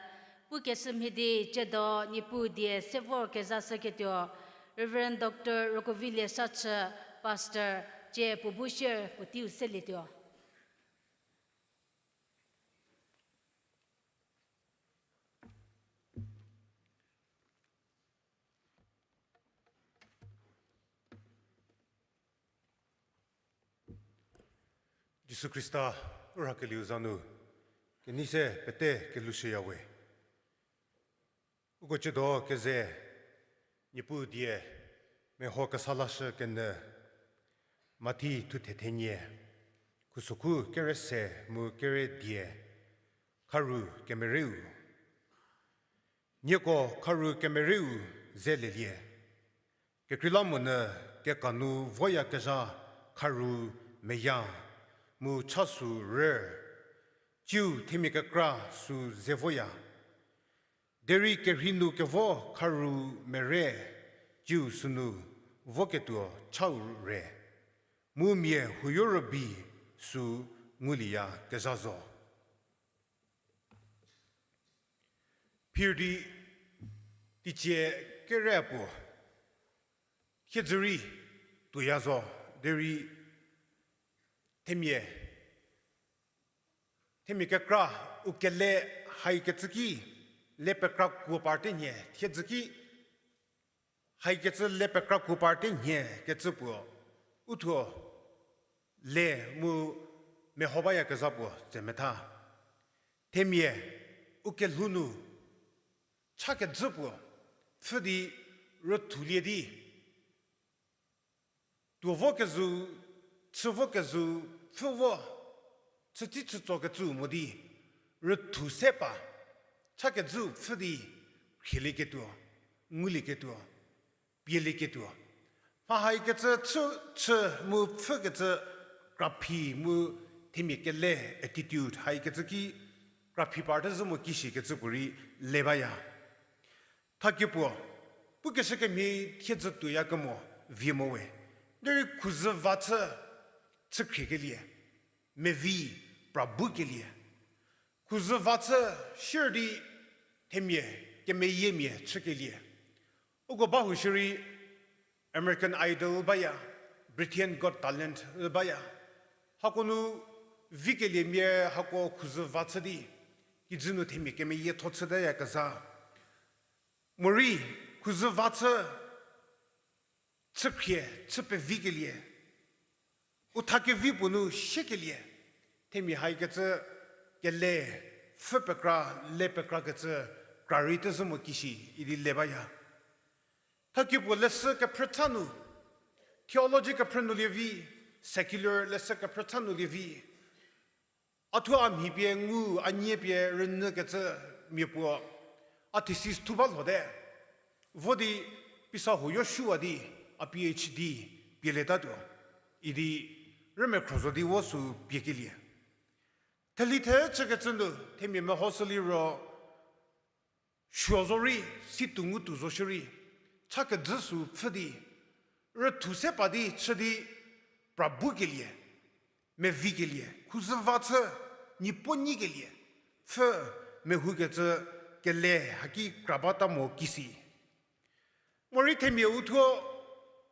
pukeshü mhie di tsiedo Niepuu die se vor kezashüketuo, Reverend Doctor Rokovilie Sachü, Pastor, tsie puo bu share puoteiu selietuo. Jisu Khrista u rhakelieu za nu kenei se pete kelhoushüyawe. Uko tsiedo keze Niepuu die meho kesa lashü kenyü, Mathi thuthe thenie, khusokhu kere se mu kere die, kharu kemereiu. Nieko kharu kemereiu zelelie. Kekreilamonyü kekanu voyakezha kharu meya mu cha sü rü, tsiu themia kekra sü ze voya. Derei kerhei nu kevo kharu mere, tsiu sünu voketuo chau re, mu mia huoyo rübei sü ngulieyakezha zo. Phir di teicie kere puo thiedzü rei tuoya zo, derei themia, themia kekra u kele haikecü ki, le pekra kuo parte nhie thiedzü ki, haikecü le pekra kuo parte nhie kecü puo, uthuo le mu meho bayakezha puo tse metha. Themia u kelhou nu cha kezhü puo pfhü di rüthulie di, tuo vo kezhü, chü vo kezhü, pfhü vo, chütei chütso kecü mo di, rüthu se pa, cha kezhü pfhü di, khrielieketuo, ngulieketuo, pielieketuo. Mha haikecü chü, chü mu pfhükecü kraphi mu themia kele attitude haikecü ki kraphi parte zhü mo kishi kecü puorei le baya. Thakie puo, pukeshü kemhie thiedzü tuoyakemo vie mo we. Derei khuzü va chü, chükhriekelie, mevi, pra bukelie. Khuzü va chü sier di themia kemeyiemia chükelie. Uko bahou shierei American Idol baya, Britain's Got Talent baya. Hako nu vikeliemia hako khuzü va chü di, kijü nu themia kemeyietho chütayakezha. Morei khuzü va chü, chükhrie, chü pevikelie. U tha kevi puo nu siekelie. Themia haikecü kele, pfhü pekra, le pekrakecü, kra rei tezhü mo kishi idi le baya. Thakie puo leshü kephrücha nu, theology kephrü nu lievi, secular leshü kephrücha nu lievi. A thuo a mhi pie ngu, a nie pie rünyükecü mia puo, a thesis thu ba lhote. Vo di pisa huoyo shuwa di, a PhD pielietatuo. Idi rümekhro zo di vo sü piekelie. Theli the chükecü nu, themia mehoshü liro, suo zo rei, si tuo ngu tuo zo shierei, cha kezhü sü pfhü di, rüthu se pa di chü di, pra bukelie, mevikelie, khuzü va chü, nieponyikelie, pfhü mehoukecü kele haki kra bata mo kisi. Morei themia u thuo,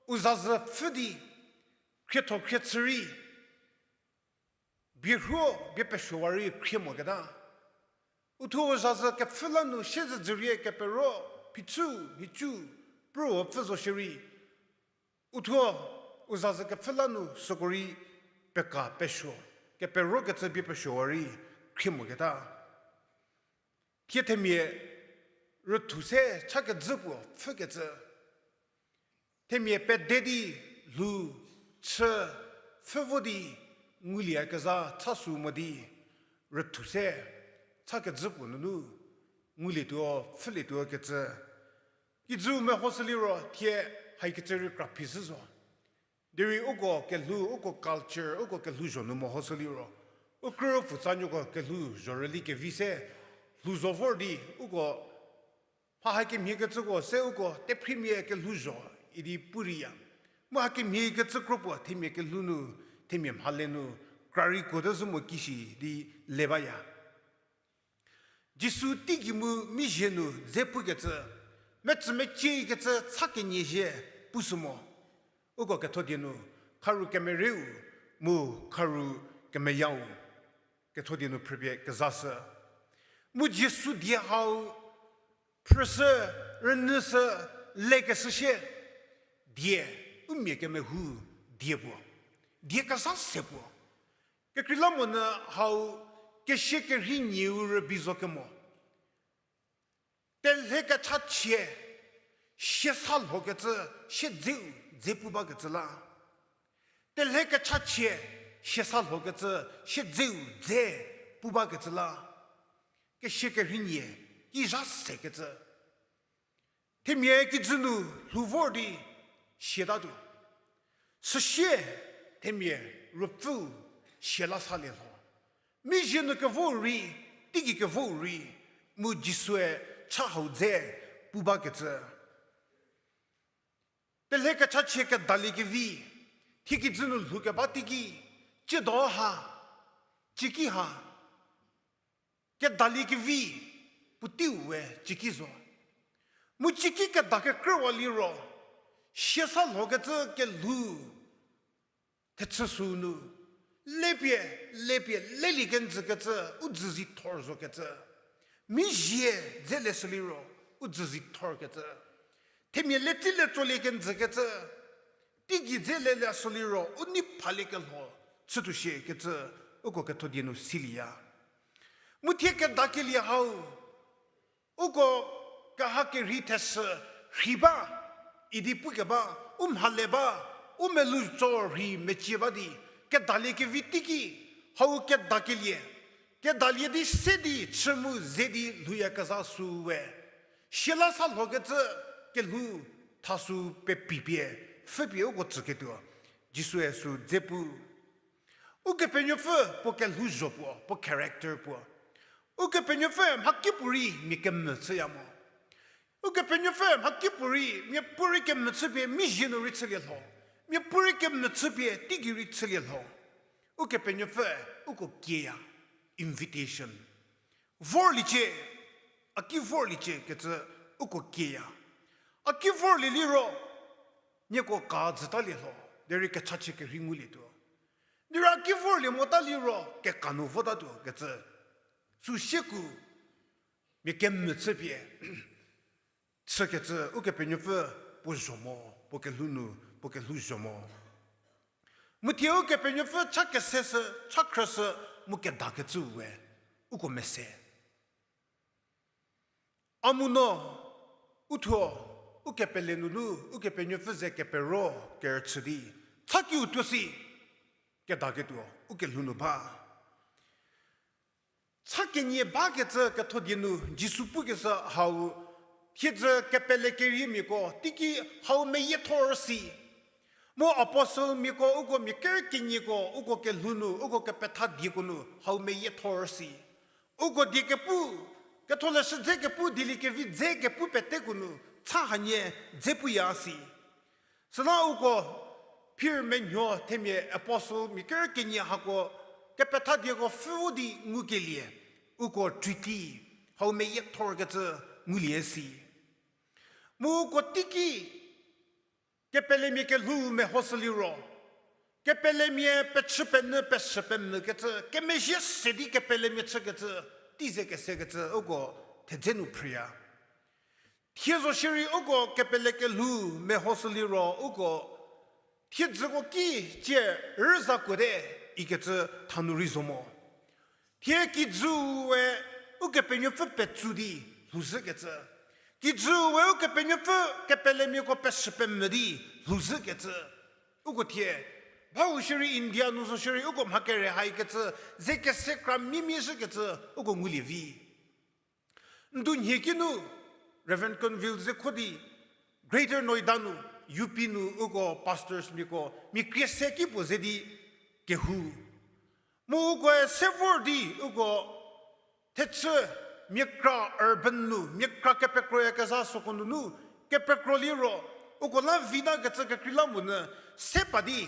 u zazü pfhü di, khrietho khrie chü rei, bierhuo bie pesuowa rei khrie moketa. U thuo u zazü kepfhü la nu siezedzürie kepero, phichü, mhicü, pruo pfhü zo shierei. U thuo u zazü kepfhü la nu süko rei peka pesuo, keperokecü bie pesuowa rei khrie moketa. Thie themia rüthu se cha kezhü puo pfhükecü. Themia pede di lhou chü pfhü vo di ngulieyakezha cha sü mo di rüthu se cha kezhü puo nunu ngulietuo pfhülietuo kecü. Kijü mehoshü liro thie haikecü rei kraphi shü zo. Derei uko kelhou, uko culture, uko kelhouzho nu mehoshü liro, u krü pfutsanuoko kelhouzho rüli kevi se lhou zo vor di uko mha hakemhie kecüko se uko tephrimia kelhouzho idi pu reiya. Mu hakemhie kecü kro puo themia kelhou nu themia mhale nu krarei kuote zhü mo kishi di le baya. Jisu teigei mu mizhie nu dze pukecü, metsümeciekecü cha kenie zhie pushü mo. Uko ketho die nu, kharu kemereu mu kharu kemeyau, ketho die nu phrüpie kezashü. Mu Jisu die hau phrüshü, rünyüshü, lekeshü shie, die, u mia kemehou die puo, die kezha se puo. Kekreilamonyü hau kesia kerhei nieu rübei zo kemo. Telhe kechachie, siesa lhokecü, siedzeu dze pu bakecü la. Telhe kechachie, siesa lhokecü, siedzeu dze pu bakecü la. Kesia kerhei nie, ki zha sekecü. Themia kijü nu lhou vor di siatatuo. Süsie themia ruopfüu sia la salie lho. Mizhie nu kevor rei, teigei kevor rei, mu Jisue cha hau dze pu bakecü. Telhe kechachie kedaliekevi, thie kijü nu lhoukeba teiki, tsiedo ha, tsieki ha, kedaliekevi, puoteiu we tsieki zo. Mu tsieki keda kekrüwa liro, siesa lhokecü kelhou, thechü süu nu, lepie, lepie, lelie kenjükecü, u dzü zithor zokecü. Mizhie dze leshü liro, u dzü zithorkecü. Themia leti le tsolie kenjükecü. Teigei dze lele sü liro, u nei phaliekelho chütuo shie kecü, uko ketho die nu silieya. Mu thie kedakelie hau, uko keha kerhei theshü rhei ba, idi pukeba, u mhale ba, u melou tso rhei mecie ba di, kedaliekevi teiki, hau kedakelie, kedalie di se di chü mu ze di lhouyakezha süu we. Sia la sa lhokecü kelhou thasü pepipie, pfhüpie uko tsüketuo, Jisue sü dze pu. Ukepenuopfü puo kelhouzho puo, puo character puo. Ukepenuopfü mhakipuorei mia kemvü chüya mo. Ukepenuopfü mhakipuorei miapuorei kemvü chüpie mizhie nu rei chülie lho. Miapuorei kemvü chüpie teigei rei chülie lho. Ukepenuopfü uko kieya, invitation. Vorliecie, a ki vorliecie kecü uko kieya. A ki vorlie liro, nieko ka zütalie lho, derei kechachie kerhei ngulietuo. Derei a ki vorlie mota liro, keka nu votatuo kecü. Sü sieku, mia kemvü chüpie chükecü Ukepenuopfü puo zho mo, puo kelhou nu, puo kelhouzho mo. Mu thie Ukepenuopfü cha keseshü, cha khrüshü, mu kedakecüu we, uko mese. A mu no, uthuo, ukepele nunu, Ukepenuopfü ze kepero, kerüchü di, cha kiu tuo si, kedaketuo, u kelhou nu ba. Cha kenie bakecü ketho die nu Jisu pukeshü hau, thiedzü kepele keriemiako teiki hau meyiethor si. Mu apostlemiako uko mia kerükenieko uko kelhou nu uko kepethadieko nu hau meyiethor si. Uko die kepu, ketholeshü dze kepu, dieliekevi dze kepu peteko nu cha hanie dze puya si. Süla uko phir menuo themia apostle mia kerükenie hako kepethadieko pfhü di ngukelie, uko treaty hau meyiethorkecü ngulie si. Mu uko teiki kepelemia kelhou mehoshü liro, kepelemia pechü penyü peshü pemvükecü, kemezhie se di kepelemia chükecü, teize kesekecü uko thedze nu phrüya. Thie zo shierei uko kepele kelhou mehoshü liro uko thiedzüko ki cie rüza kuote ikecü thanu rei zo mo. Thie kijüu we Ukepenuopfü petsu di lhouzhükecü. Kijüu we Ukepenuopfü kepelemiako peshü pemvü di lhouzhükecü. Uko thie, bau shierei India nu zo shierei uko mha kere haikecü, ze kese kra mimie zhükecü, uko ngulie vi. Ndunhie kinu, Reverend Conville ze kho di, Greater Noida nu, U P nu uko pastorsmiako mia krie se ki puo ze di kehou. Mu ukoe se vor di uko thechü mia kra urban nu, mia kra kepekroyakezha süko nunu, kepekro liro, uko la vi takecü kekreilamonyü, se pa di,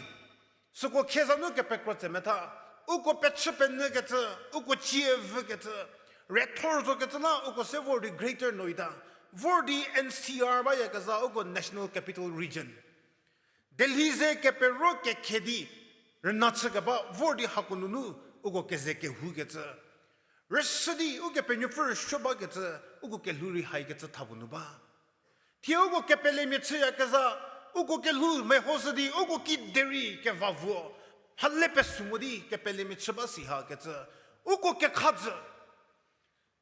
Süko khieza nu kepekro tse metha, uko pechü penyükecü, uko cie vükecü, rethor zokecü la uko se vor di Greater Noida, vor di N C R bayakezha uko National Capital Region. Delhi ze kepero kekhe di rüna chükeba vor di hako nunu uko keze kehoukecü. Rüshü di Ukepenuopfü rüsuo bakecü, uko kelhou rei haikecü thapuo nu ba. Thie uko kepelemia chüyakezha, uko kelhou mehoshü di uko kiderei kevavuo, mhale pesu mo di kepelemia chü ba si hakecü, uko kekhadzü.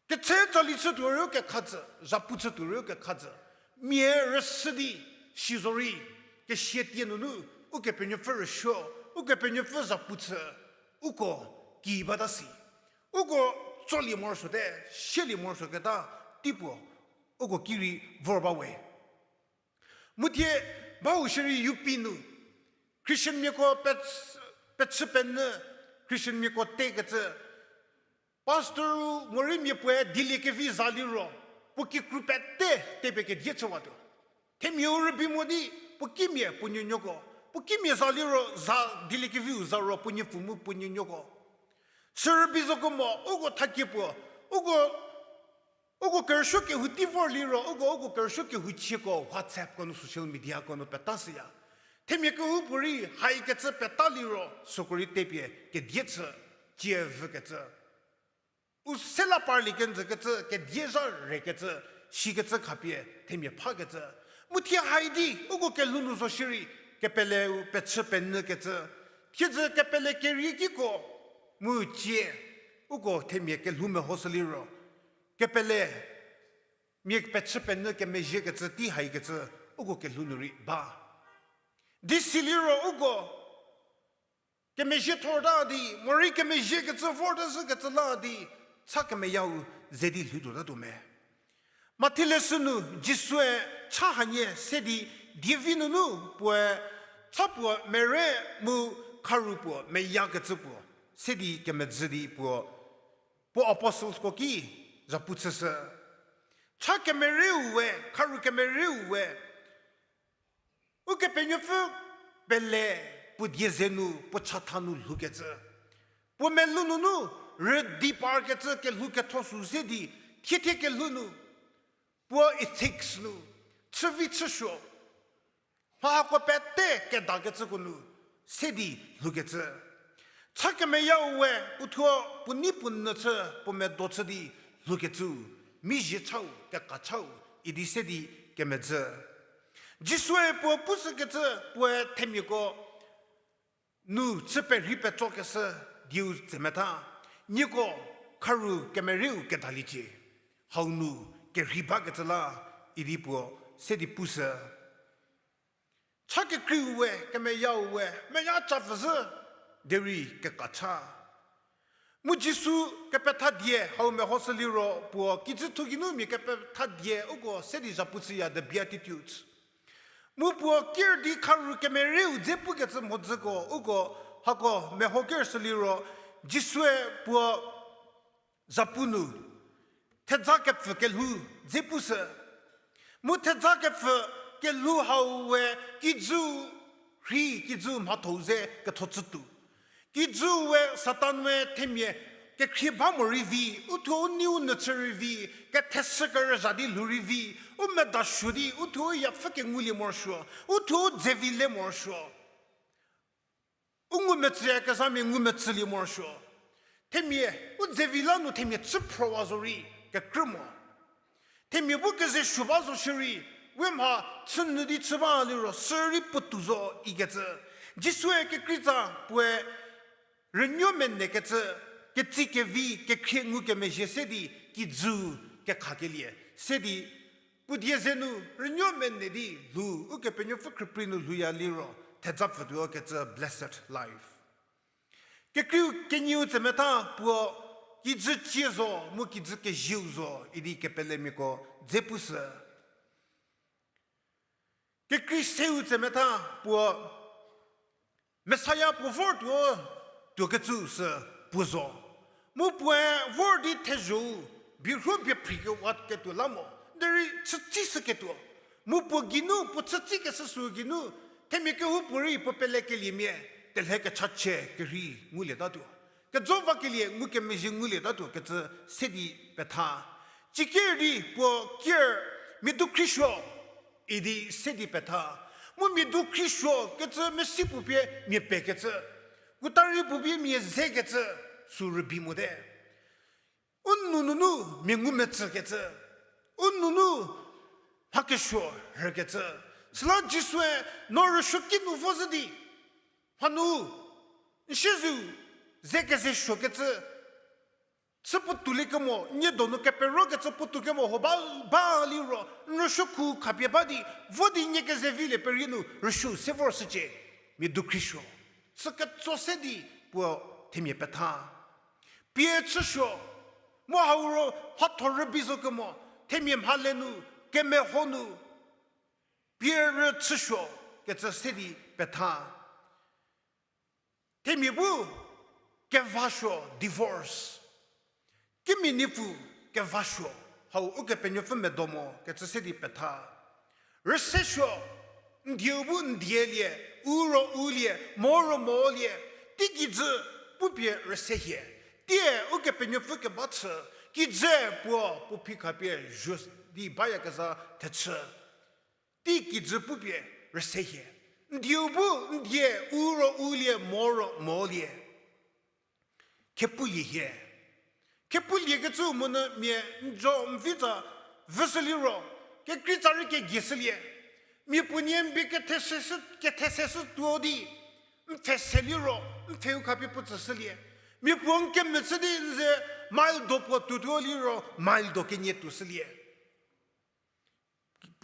Ketse tsali chütuo rei u kekhadzü, zhapu chütuo rei u kekhadzü. Mia rüshü di, si zorei, kesia tie nunu, Ukepenuopfü rüsuo, Ukepenuopfü zhapu chü, uko ki bata si. Uko tsolie morosuote, sielie morosuoketa, teipuo, uko ki rei vor ba we. Mu thie, bau shierei U P nu, Christianmiako pechü, pechü penyü, Christianmiako tekecü, pastor-u morei mia puoe dieliekevi za liro, puo kikru pete tepie kedie chüwatuo. Themia-u rübei mo di, puo kimia puo nuonuoko, puo kimia za liro za dieliekeviu za ro puo nuopfü mu puo nuonuoko. Sü rübei zoko mo, uko thakie puo, uko, uko kerüsuo kehou tei vor liro, uko, uko kerüsuo kehou chieko WhatsApp ko nu social media ko nu peta shüya. Themia kehoupuorei haikecü peta liro, süko rei tepie kedie chü, cie vükecü. U se la parlie kenjükecü, kedie zha rekecü, sikecü khapie, themia phakecü. Mu thie hai di, uko kelhou nu zo shierei, kepeleu pechü penyükecü. Thiedzü kepele kerie kiko, mu cie, uko themia kelhou mehoshü liro. Kepele, mia pechü penyü kemezhiekecü tei haikecü, uko kelhou nu rei ba. Di si liro uko, kemezhie thorta di, morei kemezhiekecü vorta zhükecü la di, cha kemeyau ze di lhoutuotatuo me. Mathi leshü nu Jisue cha hanie se di dievi nunu puoe cha puo mere mu kharu puo meyakecü puo, se di kemedzü di puo, puo apostlesko ki zhapu chüshü. Cha kemerieu we, kharu kemerieu we, Ukepenuopfü pele puo die ze nu, puo chatha nu lhoukecü. Puo melou nunu, rüdi parkecü kelhou ketho sü se di, thiethie kelhou nu, puo ethics nu, chüvi chüsuo, mha hako pete kedakecüko nu, se di lhoukecü. Cha kemeyau we, puothuo, puo nei puo nyü chü, puo medo chü di lhoukecüu, mizhie chau, keka chau, idi se di kemedzü. Jisue puo pushükecü, puoe themiako nu chü perhei petsokeshü dieu tsemetha, nieko kharu kemerieu kedaliecie, hau nu kerhei bakecü la, idi puo se di pushü. Cha kekreiu we, kemeyau we, meya cha pfüzhü, derei keka cha. Mu Jisu kepethadie hau mehoshü liro puo kijüthu geinu mia kepethadie uko se di zhapu chüya the Beatitudes. Mu puo ker di kharu kemerieu dze pukecü mhodzüko uko hako meho kershü liro Jisue puo zhapu nu thedza kepfü kelhou dze pushü. Mu thedza kepfü kelhou hau we kijü rhei kijü mhathou ze ketho chütuo. Kijüu we Satan we themia kekhrie ba morei vi, uthuo u neiu nyü chü rei vi, ketheshü kerüzha di lhou rei vi, u medasuo di uthuo u yapfü kengulie morosuo, uthuo u dzevi le morosuo. U ngumetsüyakezhamia ngumetsülie morosuo. Themia, u dzevi la nu themia chü phrowa zorei kekrü mo. Themia bu keze suo ba zo shierei, we mha chünyü di chü ba liro sürei puotou zo ikecü. Jisue kekreitsa puoe rünuo menekecü, ketsi kevi, kekhrie ngukemezhie se di kijü kekhakelie se di puo die ze nu rünuo mene di lhou, Ukepenuopfü khrüprei nu lhouya liro thedza pfütuo kecü blessed life. Kekreiu kenieu tsemetha puo kijü cie zo mu kijü kezieu zo idi kepelemiako dze pushü. Kekrei seu tsemetha puo Messiah puo vortuo, tuokecü sü puo zo. Mu puoe vor di thezho-u, bierhuo biephri kewa ketuo la mo, derei chütsishüketuo. Mu puo geinu, puo chütsikeshü sü geinu, themia kehoupuorei puo pelekeliemia, telhe kechachie kerhei ngulietatuo. Kejo vakelie ngukemezhie ngulietatuo kecü se di petha. Cikier di puo kier mia dukhriso idi se di petha. Mu mia dukhriso kecü mesi puo pie mia pekecü, kutari puo pie mia zekecü sü rübei mote. U nou nunu mia ngumetsükecü, u nou nunu mhakesuo rhükecü. Süla Jisue no rüsuoki nu vo zhü di, hanu n siezeu ze keze suokecü, chü puotou liekemo, nie donu keperokecü puotou kemo ho ba, ba liro, n rüsuokhu khapie ba di, vo di nie keze vilie perie nu rüsuo se vor shücie, mia dukhriso. Sü ketso se di puo themia petha. Pie chüsuo, mu hau ro mhatho rübei zo kemo, themia mhale nu, kemeho nu, pie rü chüsuo kecü se di petha. Themia bu kevasuo, divorce. Kimia nipfu kevasuo, hau Ukepenuopfü medo mo kecü se di petha. Rüsesuo, n dieu bu n dielie, u ro ulie, mo ro molie, teikijü pupie rüse hie. Tie Ukepenuopfü keba chü, kijü puo puo phi khapie zho di bayakezha thechü. Teikijü pupie rüse hie. N dieu bu n die, u ro ulie, mo ro molie. Khepulie hie. Khepuliekecü monyü mia n jo n vi tsa vüshü liro, kekreitsa rei kegie shülie. Mia puo nie n bie kethese shü, kethese shütuo di, n pfhe se liro, n pfheu khapie puo tsüshülie. Mia puo n kemechü di n ze mile do puo tuotuo liro, mile do kenie tuoshülie.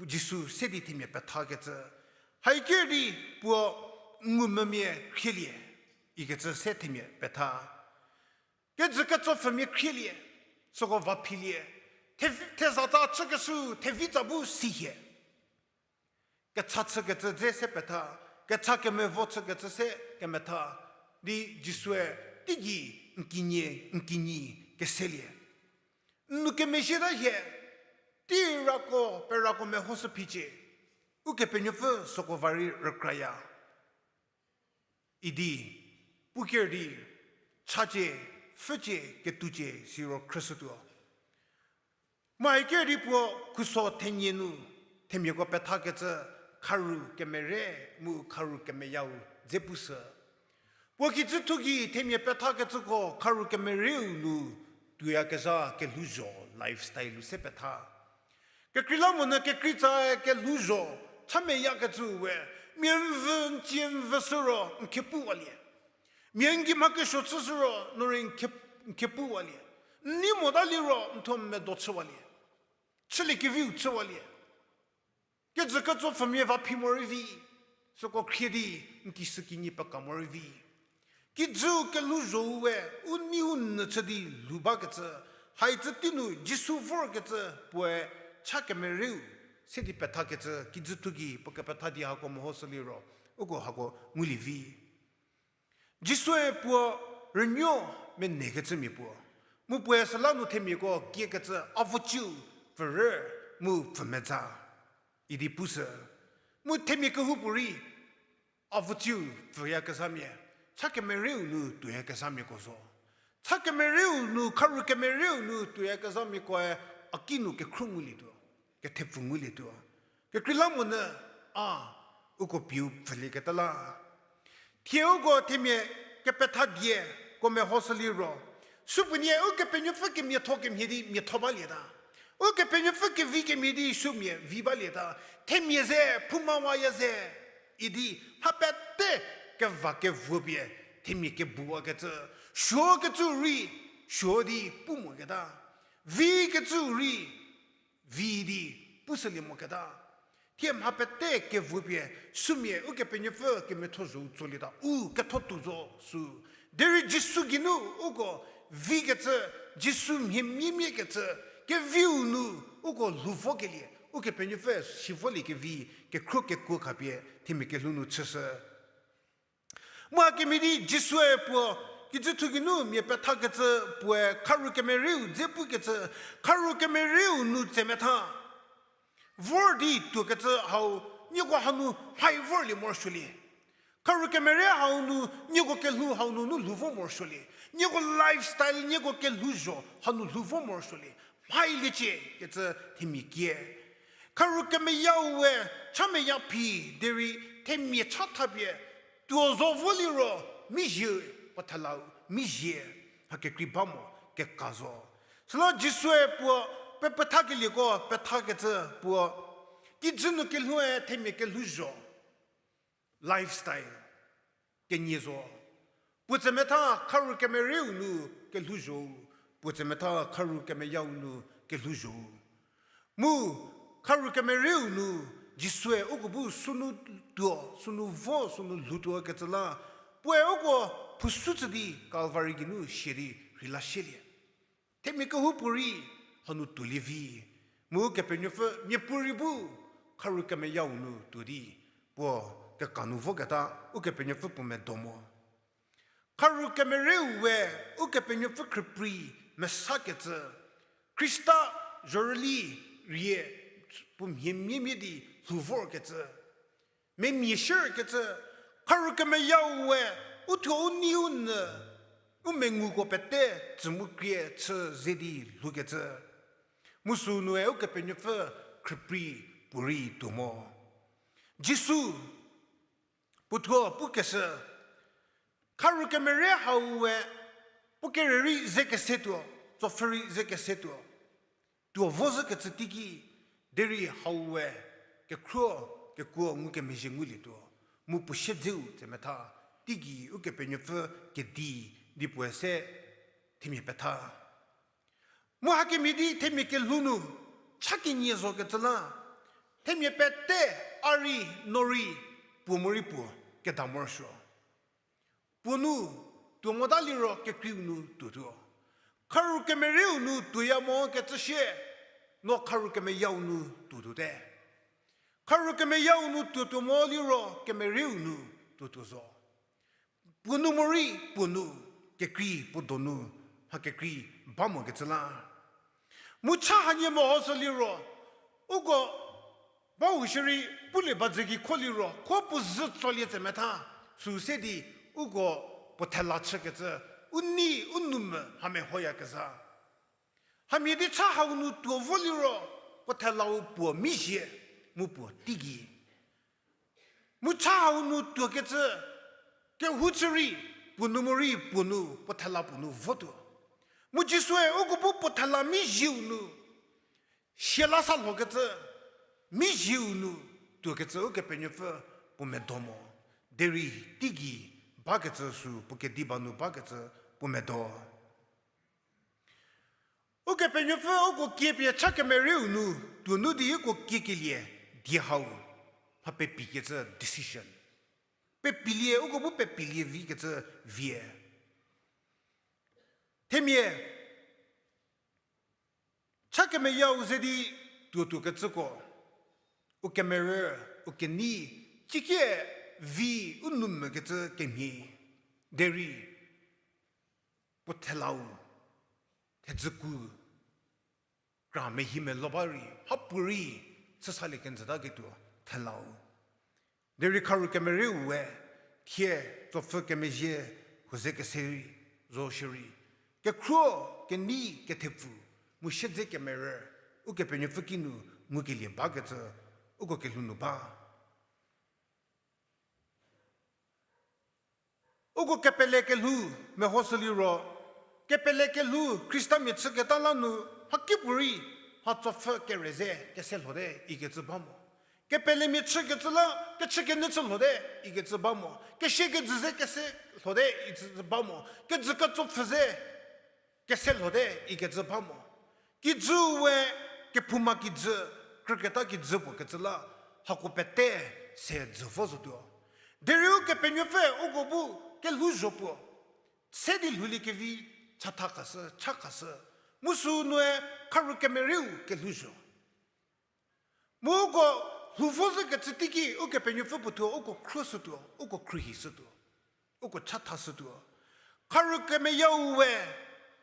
Jisu se di themia pethakecü. Haiker di puo ngumvümia khrielie, ikecü se themia petha. Kejü ketsopfümia khrielie, süko va philie. The-, theza tsa chükeshü, thevi tsa bu si hie. Kecha chükecü dze se petha, kecha kemevo chükecü se kemetha, di Jisue teigei n kinyi, n kinyi keselie. N nou kemezhieta hie, tei rako, perako mehoshü phicie, Ukepenuopfü süko va rei rükraya. Idi, puker di, chacie, pfhücie, ketoucie, siro khrüshütuo. Mu haiker di puo khuso thenie nu, themiako pethakecü, kharu kemere, mu kharu kemeyau dze pushü. Puo kijüthu gei themia pethakecüko kharu kemerieu nu tuoyakezha kelhouzho lifestyle-u se petha. Kekreilamonyü kekreitsae kelhouzho, chameyakecü we, mia n vü, n cie n vü sü ro, n khepuwalie. Mia n gei mha kesuo chü sü ro, no rei n khe-, n khepuwalie. N nei mota liro, n thuo medo chüwalie. Chüliekeviu chüwalie. Kejü ketsopfümia va phi morei vi, süko khrie di n kishükinyi peka morei vi. Kijü kelhouzho-u we, u nei u nyü chü di lhou bakecü, haicü tei nu Jisu vorkecü puoe cha kemerieu se di pethakecü, kijüthu gei puo kepetha di hako mehoshü liro, uko hako ngulie vi. Jisue puo rünuo menekecümia puo, mu puoe süla nu themiako kiekecü, a vo ciu pfürü mu pfümeza, idi pushü. Mu themia kehoupuorei, a vo ciu pfüyakezhamia, cha kemerieu nu tuoyakezhamiako zo. Cha kemerieu nu, kharu kemerieu nu tuoyakezhamiakoe a ki nu kekhruo ngulietuo, kethepfu ngulietuo. Kekreilamonyü a, uko pieu pfülieketa la. Thie uko themia kepetha dieko mehoshü liro, supuonie Ukepenuopfü kemiatho kemhie di miatho balieta. Ukepenuopfü kevi kemhie di sumia vi balieta. Themia ze, phoumawaya ze, idi mha pete keva kevuo pie themia kebuwakecü, suokecü rei, suo di pu moketa. Vikecü rei, vi di pushülie moketa. Thie mha pete kevuo pie, sumia Ukepenuopfü kemiatho zho-u tsolieta, u ketho tuo zo sü. Derei Jisu geinu uko vikecü, Jisu mhie miemiekecü, keviu nu uko lhou vokelie, Ukepenuopfü si volie kevi, kekhruo kekuo khapie themia kelhou nu chüshü. Mu hakemhie di Jisue puo, kijüthu geinu mia pethakecü puoe kharu kemerieu dze pukecü, kharu kemerieu nu tsemetha. Vor di tuokecü hau, nieko hanu mhai vorlie morosuolie. Kharu kemere hau nu, nieko kelhou hau nunu lhou vo morosuolie. Nieko lifestyle, nieko kelhouzho hanu lhou vo morosuolie. Mha iliecie kecü themia kie. Kharu kemeyau we cha meya phi derei themia cha thapie tuo zo vo liro, mizie, puo thelau mizie, mha kekrei ba mo, keka zo. Süla Jisue puo pe- pethakelieko pethakecü puo, kijü nu kelhoue themia kelhouzho, lifestyle, kenie zo. Puo tsemetha kharu kemerieu nu kelhouzho, puo tsemetha kharu kemeyau nu kelhouzho. Mu kharu kemerieu nu Jisue uko bu sünu tuo, sünu vo, sünu lhoutuo kecü la, puoe uko phusu chü di Calvary geinu sia di rheila shielie. Themia kehoupuorei hanu tuolie vi, mu Ukepenuopfü miapuorei bu kharu kemeyau nu tuo di, puo keka nu voketa Ukepenuopfü puo medo mo. Kharu kemerieu we Ukepenuopfü khrüprei mesakecü, Khrista zhorüli rie puo mhie miemie di lhou vorkecü, memia shierkecü, kharu kemeyau we uthuo u nei u nyü, u menguko pete tsü mu krie chü ze di lhoukecü. Mu sü nue Ukepenuopfü khrüprei puorei tuo mo. Jisu puothuo pukeshü, kharu kemere hau we puo kere rei ze kese tuo, tsopfhü rei ze kese tuo, tuo vo zhükecü teiki, derei hau we kekhruo kekuo ngukemezhie ngulietuo, mu puo siedzeu tsemetha, teigei Ukepenuopfü kedi di puoe se themia petha. Mu hakemhie di themia kelhou nu cha kenie zokecü la, themia pete a rei, no rei, puo morei puo keda morosuo. Puo nu tuo mota liro kekreiu nu tuotuo. Kharu kemerieu nu tuoya mo kecü sie, no kharu kemeyau nu tuotuote. Kharu kemeyau nu tuotuo mo liro kemerieu nu tuotuo zo. Puo nu morei puo nu, kekrei puo donu, mha kekrei ba mokecü la. Mu cha hanie mehoshü liro, uko bau shierei pulie ba ze gei kho liro, kho puo zhü tsolie tsemetha, sü se di uko puo thela chükecü, u nei u nou mha mehoyakezha. Hamhie di cha hau nu tuo vo liro, puo thelau puo mizie, mu puo teigei. Mu cha hau nu tuokecü, kehoupuorei, puo nu morei puo nu, puo thela puo nu votuo. Mu Jisue uko bu puo thela mizieu nu, siala sa lhokecü, mizieu nu tuokecü Ukepenuopfü puo medo mo. Derei teigei bakecü sü puo kediba nu bakecü puo medo. Ukepenuopfü uko kiepie cha kemerieu nu, tuo nu di uko kiekelie, die hau, mha pepikecü decision. Pepilie, uko bu pepilie vikecü vie. Themia, cha kemeyau ze di tuotuokecüko, u kemerü, u kenei, cikie vi u nou mokecü kemhie, derei puo thelau, thedzüku, kra mehi melo ba rei, mhapuorei, chüsalie kenjütaketuo thelau. Derei kharu kemerieu we, thie, tsopfü kemezhie, huo ze kese rei, zo shierei, kekhruo, kenei, kethepfu, mu siedze kemerü, Ukepenuopfü kinu ngukelie bakecü, uko kelhou nu ba. Uko kepele kelhou mehoshü liro, kepele kelhou Khristamia chüketa la nu, mhakipuorei, mha tsopfü kere ze kese lhote ikecü ba mo. Kepelemia chükecü la, kechükenyü chü lhote ikecü ba mo. Kesie kejü ze kese lhote ikecü ba mo. Kejü ketsopfü ze kese lhote ikecü ba mo. Kijü we kephouma kijü, krüketa kijü puo kecü la, hako pete se jü vo zotuo. Derei Ukepenuopfü uko bu kelhouzho puo, se di lhouliekevi, chatha khashü, cha khashü, mu sü nue kharu kemerieu kelhouzho. Mu uko lhou vo zhükecü teiki Ukepenuopfü puothuo uko khruoshütuo, uko khruohishütuo, uko chathashütuo. Kharu kemeyau we,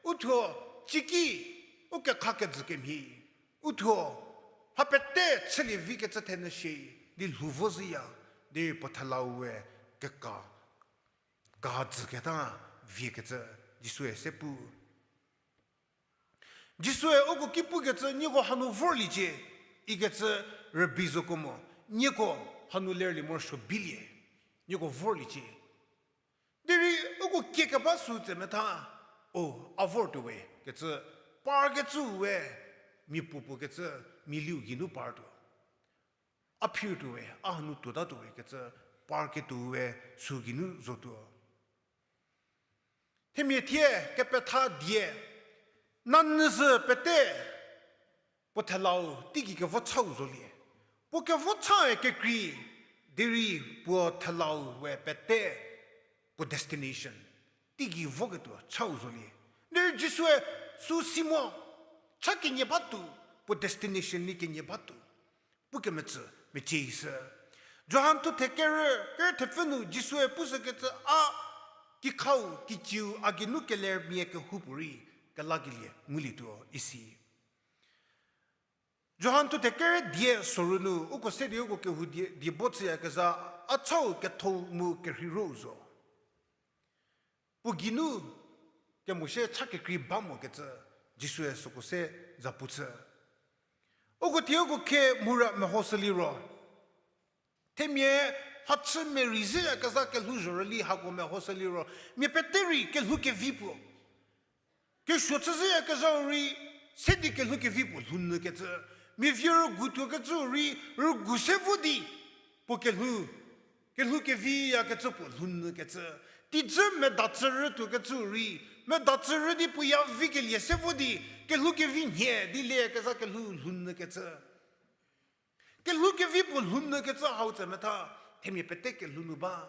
uthuo, ciki, u kekha kejü kemhie, uthuo, mha pete chülie vikecü thenyü shie, di lhou vo zhüya, di puo thelau we, keka, kejü keta viekecü Jisue se pu. Jisue uko ki pukecü nieko hanu vorliecie ikecü rübei zoko mo, nieko hanu lerlie morosuo bilie, nieko vorliecie. Derei uko kiekeba sü tse metha, o, a vortuo we kecü, parkecüu we, mia puopuo kecü, mia liu geinu partuo. A phirtuo we, a hanu tuotatuo we kecü, parketuo we, sü geinu zotuo. Themia thie kepetha die, nanyü sü pete, puo thelau teigei kevo chau zolie. Puo kevo chae kekrei, derei puo thelau we pete, puo destination teigei voketuo chau zolie. Derei Jisue sü si mo, cha kenie batuo, puo destination ni kenie batuo pukemetsü mecie ishü. Johan thuthe kerü, kerü thepfü nu Jisue pushükecü a kikhau, kicieu a geinu kelermia kehoupuorei kelakelie ngulietuo isi. Johan thuthe kerü die soru nu uko se di uko kehou die, die bo chüyakezha, a chau ketho mu kerheiu zo. Puo geinu kemosie cha kekrei ba mokecü, Jisue süko se zapu chü. Uko thie uko khe mura mehoshü liro, themia hachü merei zhüyakezha kelhou zhorüli hako mehoshü liro, mia pete rei kelhou kevi puo kesuo chü zhüyakezhau rei, se di kelhou kevi puo lhounyükecü. Mia vie rügu tuokecüu rei, rügu se vo di puo kelhou, kelhou keviyakecü puo lhounyükecü. Teidzü medachü rü tuokecüu rei, medachü rü di puo ya vikelie se vo di, kelhou kevi nhie di leyakezha kelhou lhounyükecü. Kelhou kevi puo lhounyükecü hau tse metha, themia pete kelhou nu ba.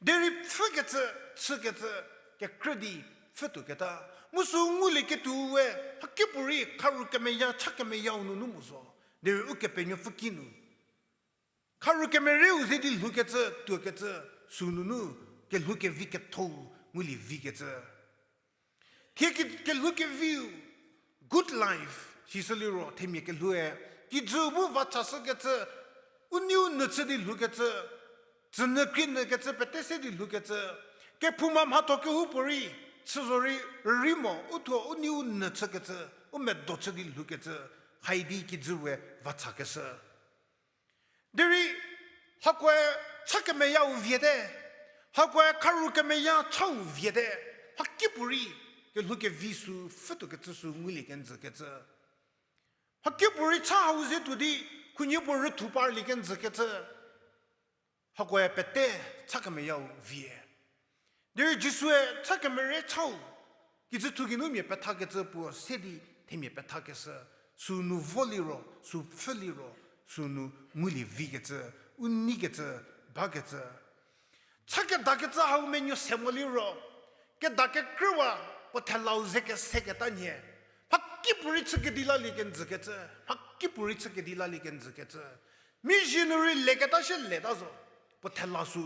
Derei pfhükecü, chükecü, kekrü di pfhütuoketa. Mu sü ngulieketuo we, mhakipuorei kharu kemeya, cha kemeyau nunu mo zo. Derei Ukepenuopfü kinu kharu kemerieu ze di lhoukecü, tuokecü, sü nunu kelhou kevi kethou ngulie vikecü. Thie ke-, kelhou keviu, good life sishü liro themia kelhoue, kijü bu vachashükecü, u neiu nyü chü di lhoukecü, tsünyü krie nyükecü, pete se di lhoukecü, kephouma mhatho kehoupuorei, chü zorei rürei mo, u thuo u neiu nyü chükecü, u medo chü di lhoukecü, haidi kijü we vachakeshü. Derei hakoe cha kemeyau viete, hakoe kharu kemeya chau viete, mhakipuorei kelhou kevi sü pfhütuokecü sü ngulie kenjükecü. Mhakipuorei cha hau ze tuo di khunhie puo rüthou parlie kenjükecü. Hakoe pete cha kemeyau vie. Derei Jisue cha kemerie chau, kijüthu geinu mia pethakecü puo se di themia pethakeshü, sü nu vo liro, sü pfhü liro, sü nu ngulie vikecü, u neikecü, bakecü. Cha kedakecü hau menuo se mo liro, keda kekrüwa puo thelau ze keseketa nhie, mhakipuorei chü kedi lalie kenjükecü, mhakipuorei chü kedi lalie kenjükecü. Mizhie nu rei leketa shie leta zo, puo thela sü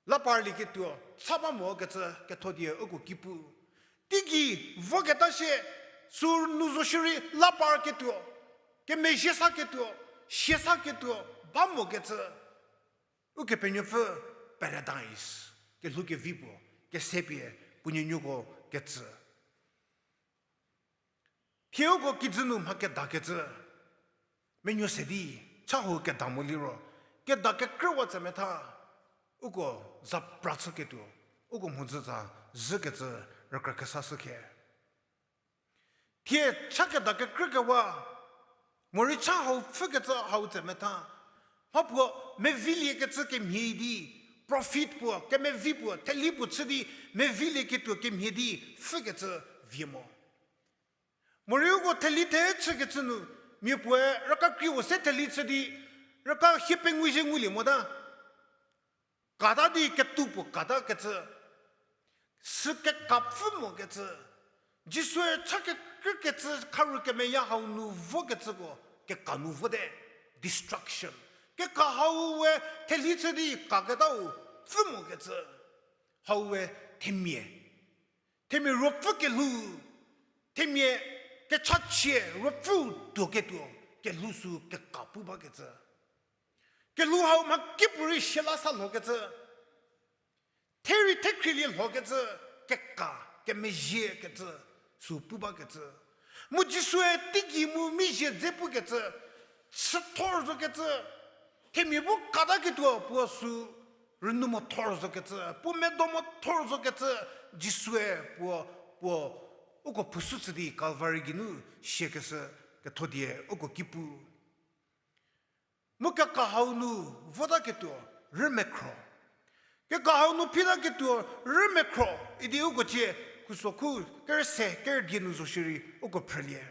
la parlieketuo cha ba mokecü ketho die uko ki pu. Teigei voketa shie, sü nu zo shierei la parketuo, kemezhie saketuo, sie saketuo ba mokecü. Ukepenuopfü paradise, kelhou kevi puo, kesepie, puo nuonuoko kecü. Thie uko kijü nu mha kedakecü menuo se di, cha hau keda mo liro, keda kekrüwa tse metha, uko za pra chüketuo, uko mhodzü za zhükecü rükra kesa shükhe. Thie cha keda kekrükewa, morei cha hau pfhükecü hau tse metha, mha puo meviliekecü kemhie di, profit puo, kemevi puo, theli puo chü di, mevilieketuo kemhie di pfhükecü vie mo. Morei uko theli the chükecü nu, mia puoe raka kri-u se theli chü di, raka hie pengou zhie ngulie mota. Kata di ketuo puo kata kecü, sü keka pfhü mokecü, Jisue cha kekrükecü kharu kemeya hau nu vokecüko keka nu vote, destruction. Keka hau we theli chü di kaketau pfhü mokecü, hau we themia themia ruopfü kelhou, themia kechachie ruopfü tuoketuo kelhou sü keka pu bakecü. Kelhou hau mha kipuorei siala sa lhokecü, therei thekhrilie lhokecü, keka, kemezhiekecü, sü pu bakecü. Mu Jisue teigei mu mizhie dze pukecü, chüthor zokecü, themia bu kataketuo puo sü rünu mothor zokecü, puo medo mothor zokecü, Jisue puo, puo, uko phushü chü di Kalvari geinu siakeshü ketho die uko ki pu. Mu keka hau nu votaketuo rümekhro. Keka hau nu phitaketuo rümekhro idi uko cie, khuso khu kerüse kerüdie nu zo shierei uko phrülie.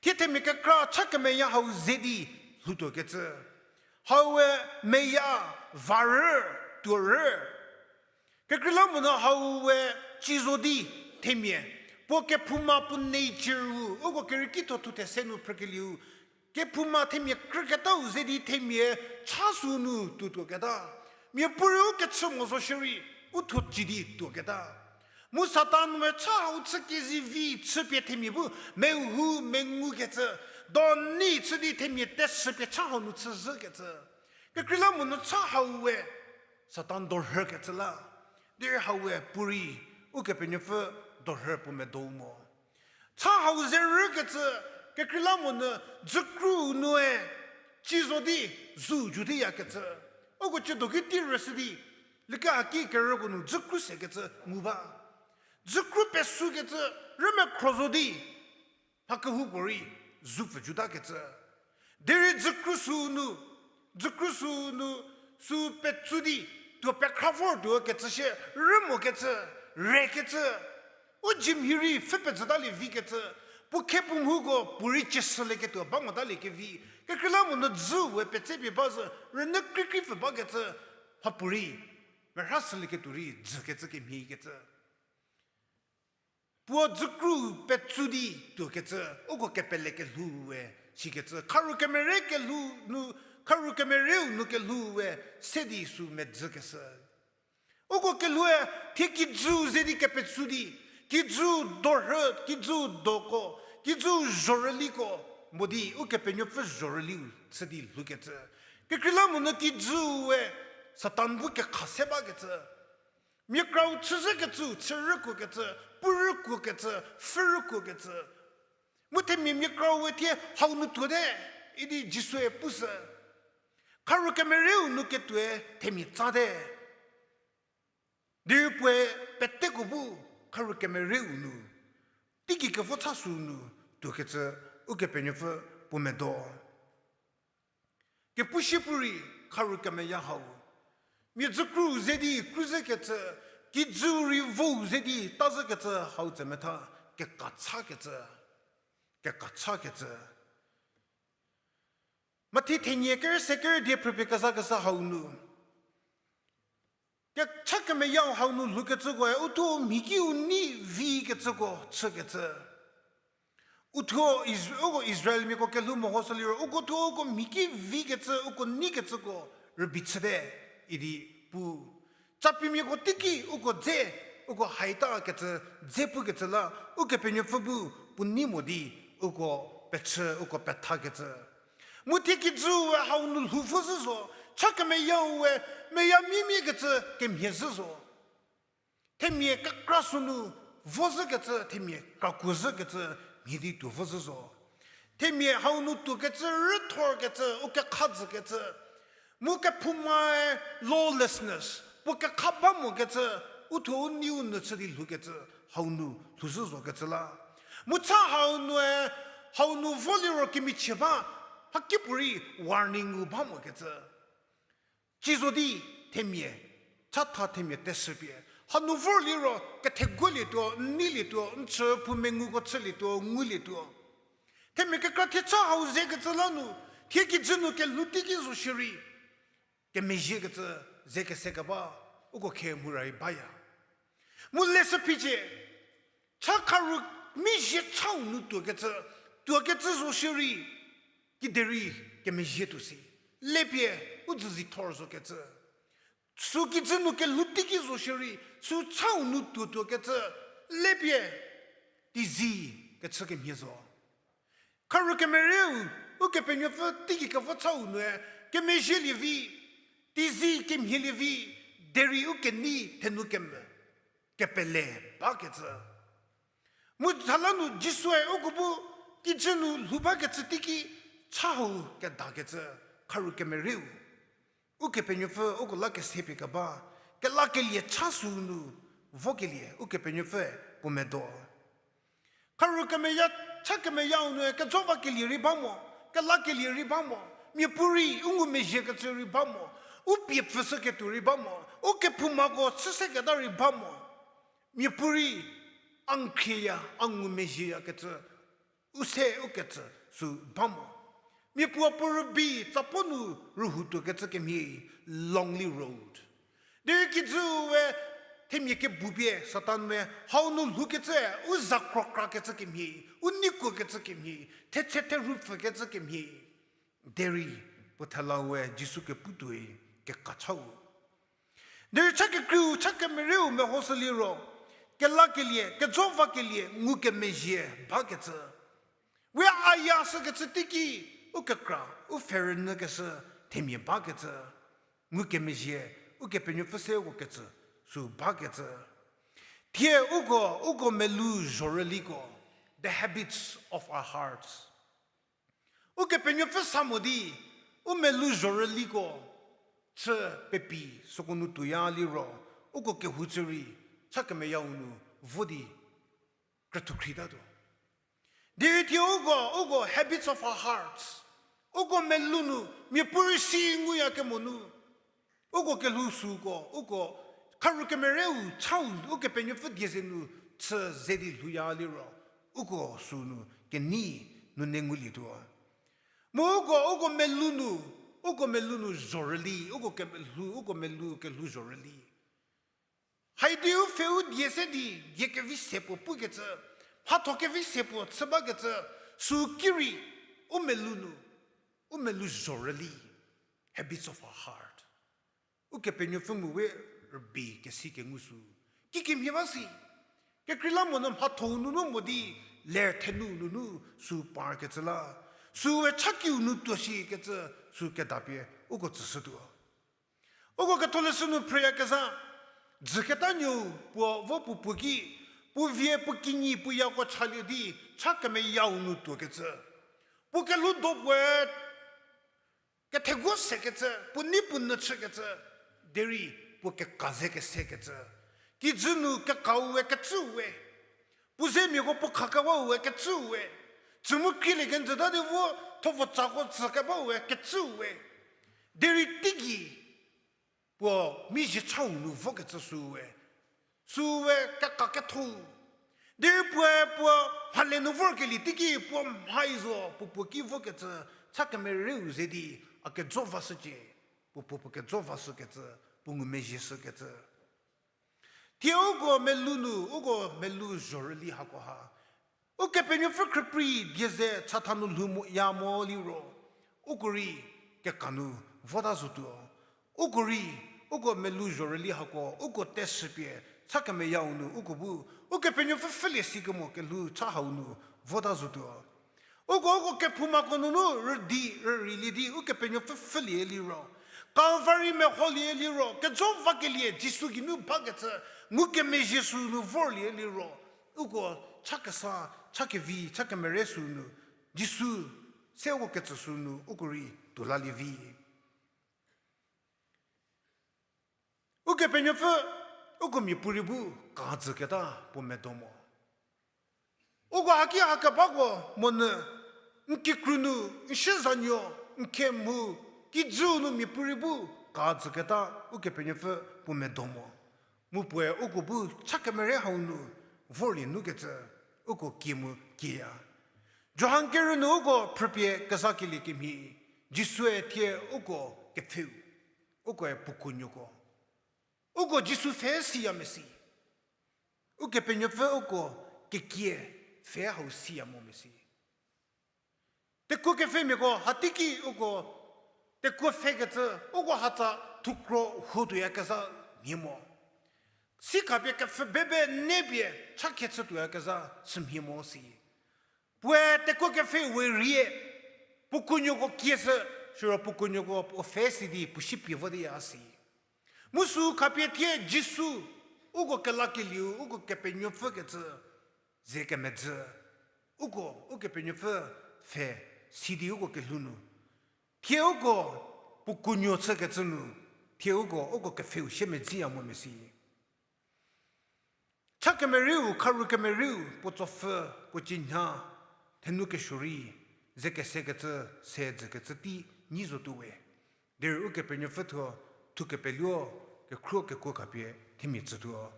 Thie themia kekra cha kemeya hau ze di lhoutuokecü. Haue meya, varü, tuorü. Kekreilamonyü haue ci zo di themia, puo kephouma puo nature-u, uko kerieki tho thu these nu phrükelieu, kephouma themia krüketau ze di themia cha sü nu tuotuoketa. Miapuorei u kechü mo zo shierei, u thuo ci di tuoketa. Mu Satan-e cha hau chü kezivi chüpie themia bu, mehou mengukecü, doni chü di themia teshüpie cha hau nu chüzhükecü. Kekreilamonyü cha haue Satan dorhükecü la, derei haue puorei Ukepenuopfü dorhü puo medou mo. Cha hau ze rükecü, kekreilamonyü dzükru nue ci zo di zu ju teyakecü. Uko ciedo ki tei rüshü di, liekehaki kerüko nu dzükru sekecü ngu ba. Dzükru pesükecü rümekhro zo di, mha kehoupuorei zu pfü jutakecü. Derei dzükru sü nu, dzükru sü nu, sü petsu di, tuo pekhra vor tuo kecü shie, rü mokecü, rekecü. U jimhie rei pfhü pezhütalie vikecü, puo khe puo mhuko puorei cieshülieketuo ba motaliekevi, kekreilamonyü dzü we petsepie ba zhü, rünyü krikripfü bakecü, mhapuorei, merha shülieketuo rei dzükecü kemhiekecü. Puo dzükru petsu di tuokecü, uko kepele kelhou we sikecü, kharu kemere kelhou nu, kharu kemerieu nu kelhou we se di sü medzükeshü. Uko kelhoue thie kijüu ze di kepetsu di, kijüu dorhü, kijüu doko, kijüu zhorüliko, mo di Ukepenuopfü zhorüliu chü di lhoukecü. Kekreilamonyü kijüu we Satan bu kekha se bakecü. Mia krau chüzhükecü, chürükuokecü, purükuokecü, pfhürükuokecü. Mu themia mia krau we thie hau nu tuote, idi Jisue pushü. Kharu kemerieu nu ketuoe themia tsate. Derei puoe peteko bu kharu kemerieu nu, teigei kevo cha sü nu tuokecü Ukepenuopfü puo medo. Kepu shie pu rei kharu kemeya hau, mia dzükru ze di kruzhükecü, kijüu rei vou ze di tazhükecü hau tsemetha kekachakecü, kekachakecü. Mathi thenie kerüse kerüdie phrüpie kezakeshü hau nu, kecha kemeyau hau nu lhoukecükoe uthuo mhikiu nei vikecüko chükecü. Uthuo Is-, uko Israelmiako kelhou mehoshü liro, uko thuo uko mhiki vikecü, uko neikecüko rübei chüte, idi pu. Capimiako teiki uko dze, uko haitakecü, dze pukecü la, Ukepenuopfü bu puo nei mo di, uko pechü, uko pethakecü. Mu thie kijüu we hau nu lhou vo zhü zo, cha kemeyau we, meya mimiakecü kemhie zhü zo. Themia kekra sünu vo zhükecü, themia krakuo zhükecü, mhie di tuo vo zhü zo. Themia hau nu tuokecü, rüthorkecü, u kekha jükecü. Mu kephoumae lawlessness, puo kekha ba mokecü, uthuo u neiu nu chü di lhoukecü, hau nu lhou zhü zokecü la. Mu cha hau nue, hau nu vo liro kemichie ba, mhakipuorei warning-u ba mokecü. Ci zo di themia, chatha themia teshüpie. Hanu vor liro, ketheguolietuo, n neilietuo, n chü phoumenguko chülietuo, ngulietuo. Themia kekra thie cha hau zekecü la nu, thie kijü nu kelhou teiki zo shierei, kemezhiekecü, ze kese keba, uko khe mhurei baya. Mu leshü phicie, cha kharu mizhie chau nu tuokecü, tuokecü zo shierei, kiderei kemezhie tuo si. Lepie, u dzüzi thor zokecü. Sü kijü nu kelhou teiki zo shierei, sü chau nu tuo tuokecü, lepie, tizi kechü kemhie zo. Kharu kemerieu, Ukepenuopfü teigei kevo chau nue, kemezhielie vi, teizie kemhielie vi, derei u kenei thenu kemvü, kepele bakecü. Mu thala nu Jisue uko bu kijü nu lhou bakecü teiki cha hau kedakecü, kharu kemereu. Ukepenuopfü uko la kese pie keba, kelakelie cha süu nu vokelie Ukepenuopfüe puo medo. Kharu kemeya, cha kemeyau nu kejo vakelie rei ba mo, kelakelie rei ba mo, miapuorei u ngumezhiekecü rei ba mo, u pie pfüshüketuo rei ba mo, u kephoumako chüseketa rei ba mo. Miapuorei a n khrieya, a ngumezhieyakecü, u se u kecü sü ba mo. Miapuo puo rübei tsapuo nu rühou tuokecü kemhie, lonely road. Derei kijüu we themia kebupie Satan-e hau nu lhoukecü, u za krokrakecü kemhie, u neikuokecü kemhie, thetse therhu pfükecü kemhie. Derei puo thela we Jisu kepu tuoi kekachau. Derei cha kekreiu, cha kemereu mehoshü liro, kelakelie, kejo vakelie ngukemezhie bakecü. We a yashükecü teiki, u kekra, u pfhe rünyükeshü themia bakecü. Ngukemezhie, Ukepenuopfü se uko kecü, sü bakecü. Thie uko, uko melou zhorüliko, the habits of our hearts. Ukepenuopfü sa mo di, u melou zhorüliko, chü pepi süko nu tuoya liro, uko kehou chü rei, cha kemeyau nu vo di, krüthukhritatuo. Derei thie uko, uko habits of our hearts, uko melou nu, miapuorei si nguyakemo nu, uko kelhou süko, uko kharu kemereu chau Ukepenuopfü die ze nu chü ze di lhouya liro, uko sünu kenei nu ne ngulietuo. Mu uko, uko melou nu, uko melou nu zhorüli, uko kelhou, uko melou kelhou zhorüli. Haidi u pfhe u die se di, die kevi se puo pukecü, mhatho kevi se puo chü bakecü, sü ki rei, u melou nu, u melou zhorüli, habits of our heart. Ukepenuopfü mu we rübei kesi kengu sü. Kikemhie ba si. Kekreilamonyü mhatho-u nunu mo di ler thenu nunu sü parkecü la. Süe chakiu nu tuo shikecü sü kedapie uko tsüshütuo. Uko ketholeshü nu phrüyakezha, dzüketa nuou puo vo puo puo ki, puo vie puo kinyi puo yako chalie di, cha kemeyau nu tuokecü. Puo kelhou do puoe, ketheguo sekecü, puo nei puo nyü chükecü, derei puo keka ze kesekecü. Kijü nu kekau we kecüu we. Puo zemiako puo khakewau we kecüu we. Tsü mu krielie kenjüta di vo thovo tsako tsükebau we kecüu we. Derei teigei puo mizhie chau nu vokecü süu we. Süu we keka kethou. Derei puoe puo mhale nu vorkelie teiki puo mhai zo puo puo ki vokecü, cha kemereu ze di a kejo vashücie, puo puo puo kejo vashükecü, puo ngumezhie shükecü. Thie uko melou nu, uko melou zhorüli hakoha. Ukepenuopfü khrüprei die ze chatha nu lhou mo ya mo liro, uko rei keka nu vota zotuo. Uko rei, uko melou zhorüli hako, uko teshüpie, cha kemeyau nu uko bu, Ukepenuopfü pfhülie sikemo kelhou cha hau nu vota zotuo. Uko, uko kephoumako nunu rüdi, rüreilie di, Ukepenuopfü pfhülie liro. Calvary meholie liro, kejo vakelie Jisu geinu bakecü, ngukemezhie sünu vorlie liro. Uko cha kesa, cha kevi, cha kemere sünu, Jisu, se uko kecü sünu, uko rei tuo lalie vi. Ukepenuopfü, uko miapuorei bu kajüketa puo medo mo. Uko haki hakebako monyü, n kikru nu, n shiezanuo, n khe mu, kijüu nu miapuorei bu kajüketa Ukepenuopfü puo medo mo. Mu puoe uko bu cha kemere hau nu vorlie nukecü, uko kie mu kieya. Johan kerü nu uko phrüpie kezhakelie kemhie, Jisue thie uko kepfheu, ukoe puo kuonuoko. Uko Jisu pfhe siya mesi. Ukepenuopfü uko kekie pfhe hau siya mo mesi. Tekuo kepfhemiako hateiki uko tekuo pfhekecü uko hatsa thukro huo tuoyakezha mhie mo. Sikhapie kepfhü bebe nepie chakhie chü tuoyakezha sümhie mo si. Puoe tekuo kepfhe we rie, puo kuonuoko kieshü, Siro puo kuonuoko puo pfhe si di puo shipie vo di ya si. Mu sü khapie thie Jisu, uko kelakelieu, uko Kepenuopfü kecü, ze kemedzü. Uko, Ukepenuopfü pfhe si di uko kelhou nu. Thie uko puo kuonuo chükecü nu, thie uko, uko kepfheu shie medziya mo mesi. Cha kemerieu, kharu kemerieu, puo tsopfü, puo cinha, thenu kesuo rei, ze kesekecü, se dzükecü tei nyi zotuo we. Derei Ukepenuopfü thuo, thu kepeluo, kekhruo kekuo khapie, themia tsütuo.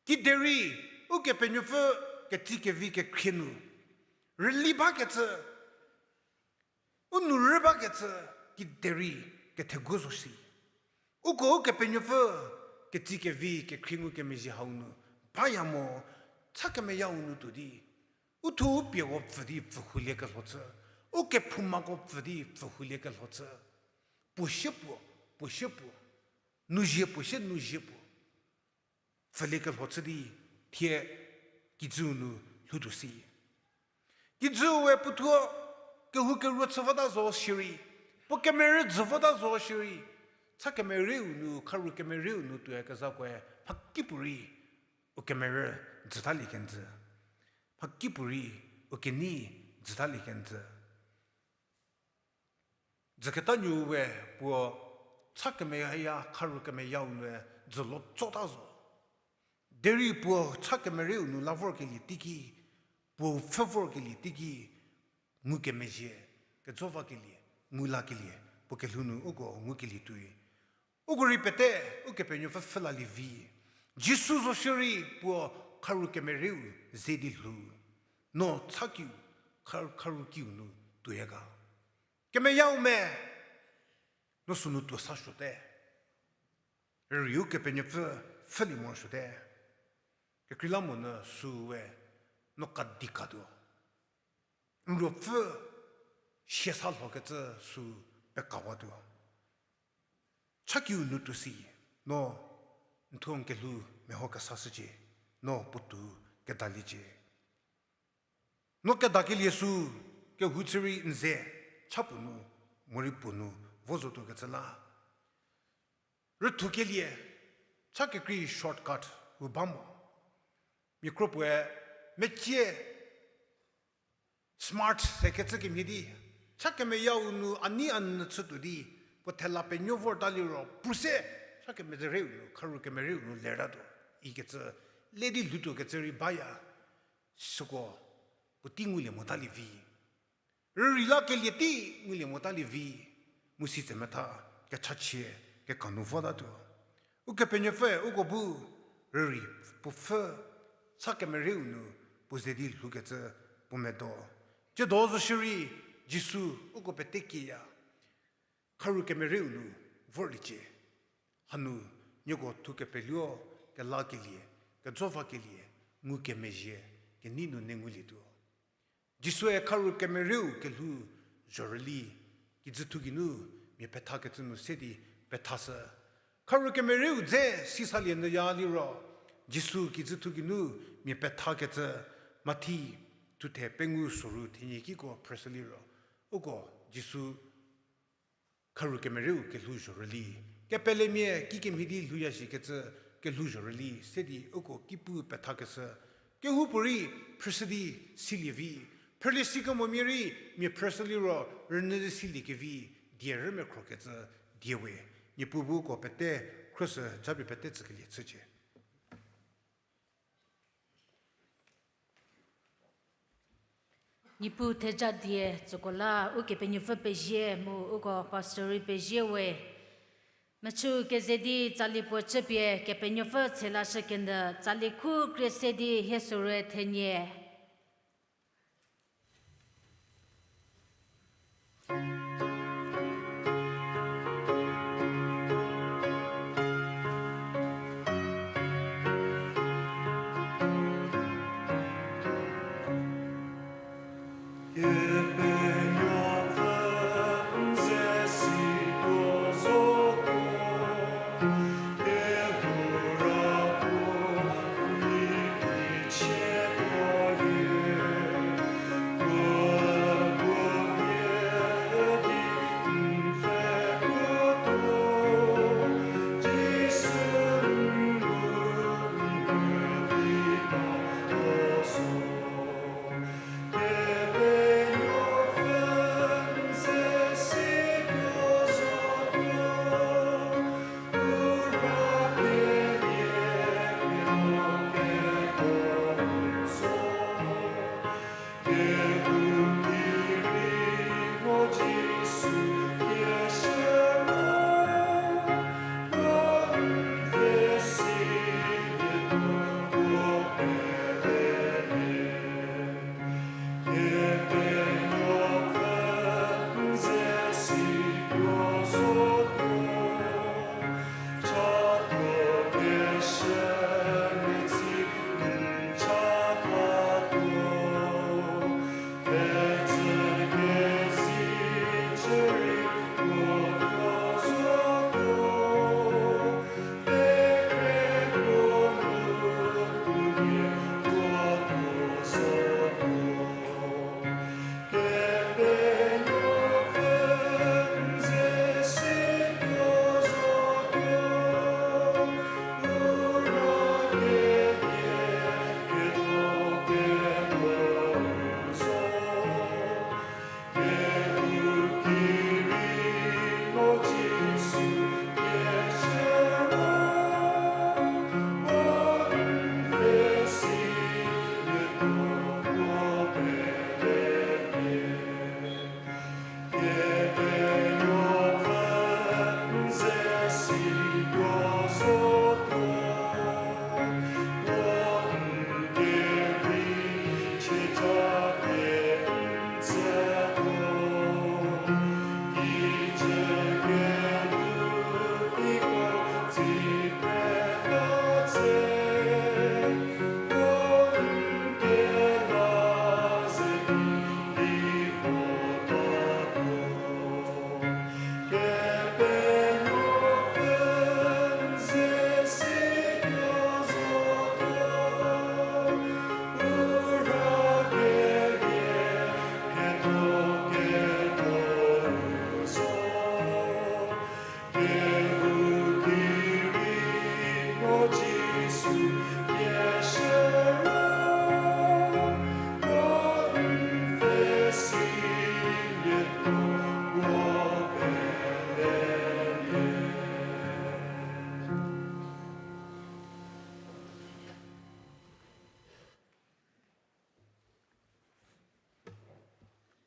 Kiderei, Ukepenuopfü, ketsi kevi kekhrie nu, rüli bakecü, u nou rü bakecü, kiderei, ketheguo zo si. Uko Ukepenuopfü, ketsi kevi kekhrie ngukemezhie hau nu, baya mo, cha kemeyau nu tuo di, u thuo u pieko pfü di pfü hulie kelho chü, u kephoumako pfü di pfü hulie kelho chü. Puo sie puo, puo sie puo, nu zie puo sie nu zie puo. Pfülie kelho chü di, thie kijüu nu lhoutuo si. Kijüu we puo thuo, kehou keruo chü vota zo shierei, puo kemerü dzü vota zo shierei, cha kemerieu nu, kharu kemerieu nu tuoyakezakoe, mhakipuorei, u kemerü dzütalie kenjü. Mhakipuorei, u kenei dzütalie kenjü. Dzüketa nuou we puo cha kemeyaya kharu kemeyau nue dzülo tsota zo. Derei puo cha kemerieu nu la vorkelie teiki, puo pfhü vorkelie teiki, ngukemezhie, kejo vakelie, ngu lakelie, puo kelhou nu uko ngukelie tuoi. Uko rei pete, Ukepenuopfü pfhü lalie vi. Jisu zo shierei puo kharu kemerieu ze di lhou. No cha kiu, kha-, kharu kiu nu tuoya ga. Kemeyau me, no sünu tuo sa suote. Rüriu Kepenuopfü pfhülie morosuote. Kekreilamonyü süu we, no kadi katuo. N ruopfü sia sa lhokecü sü pekawatuo. Cha kiu nu tuo si, no n thuo n kelhou meho kesa shücie, no puotou kedaliecie. No kedakelie sü, kehou chü rei n ze, cha puo nu, morei puo nu, vo zotuokecü la. Rüthukelie, cha kekrei shortcut u ba mo. Mia kro puoe, mecie, smart sekecü kemhie di, cha kemeyau nu a nei a nyü chütuo di, puo thela penuo vorta liro, puo se, cha kemezhürieu nu, kharu kemerieu nu lertatuo, ikecü, le di lhoutuokecü rei baya, süko, puotei ngulie motalie vi. Rürei la kelie tei ngulie motalie vi, mu sitse metha kechachie kekanu votatuo. Ukepenuopfü uko bu rürei puo pfhü, cha kemerieu nu puo ze di lhoukecü puo medo. Tsiedo zo shierei Jisu uko pete kieya. Kharu kemerieu nu vorliecie. Hanu nieko thu kepeluo, kelakelie, kejo vakelie, ngukemezhie, kenei nu ne ngulietuo. Jisue kharu kemerieu kelhou zhorüli, kijüthu geinu mia pethakecü nu se di pethashü. Kharu kemerieu dze sisalie nyüya liro, Jisu kijüthu geinu mia pethakecü Mathi thuthe pengou soru thenie kiko phrüshü liro, uko Jisu kharu kemerieu kelhou zhorüli, kepelemia kikemhie di lhouya shikecü kelhou zhorüli se di uko kipu pethakeshü, kehoupuorei phrüshü di silie vi, phrülie sikemomia rei mia phrüshü liro rünyü di silie kevi, die rümekhro kecü die we, Niepuu bu uko pete khrüshü japie pete tsükelie chücie. Niepuu theja die tsüko la Ukepenuopfü pezie mu uko pastor rei pezie we. Mechü keze di tsali puo chüpie Kepenuopfü tselashü kenyü tsali khu krie se di hie sorü thenie.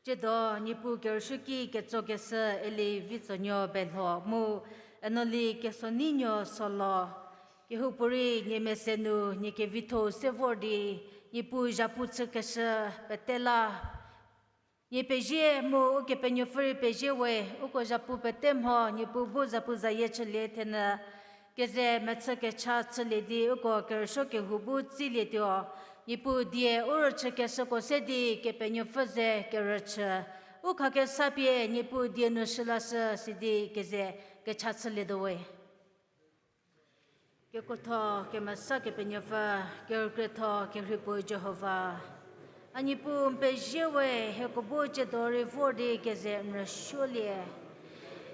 Tsiedo Niepuu kerüsuoki ketsokeshü Eli Vitsonuo Belho mu Enoli Kesoneinuo Solo. Kehoupuorei nie mese nu nie kevitho-u se vor di, Niepuu zhapu chükeshü pete la nie pezie mu Ukepenuopfü rei pezie we, uko zhapu pete mho Niepuu bu zhapu zayie chülie thenyü keze mechü kecha chülie di uko kerüsuo kehou bu tsilietuo. Niepuu die u rüchükeshüko se di Kepenuopfü ze kerüchü. U khakesa pie Niepuu die nu shülashü sidi keze kecha chülietuo we. Kekuotho kemesa Kepenuopfü, kerükrietho kerhei puo Jihova. A Niepuu n pezie we, hieko bu tsiedo rei vor di keze n rüsuolie.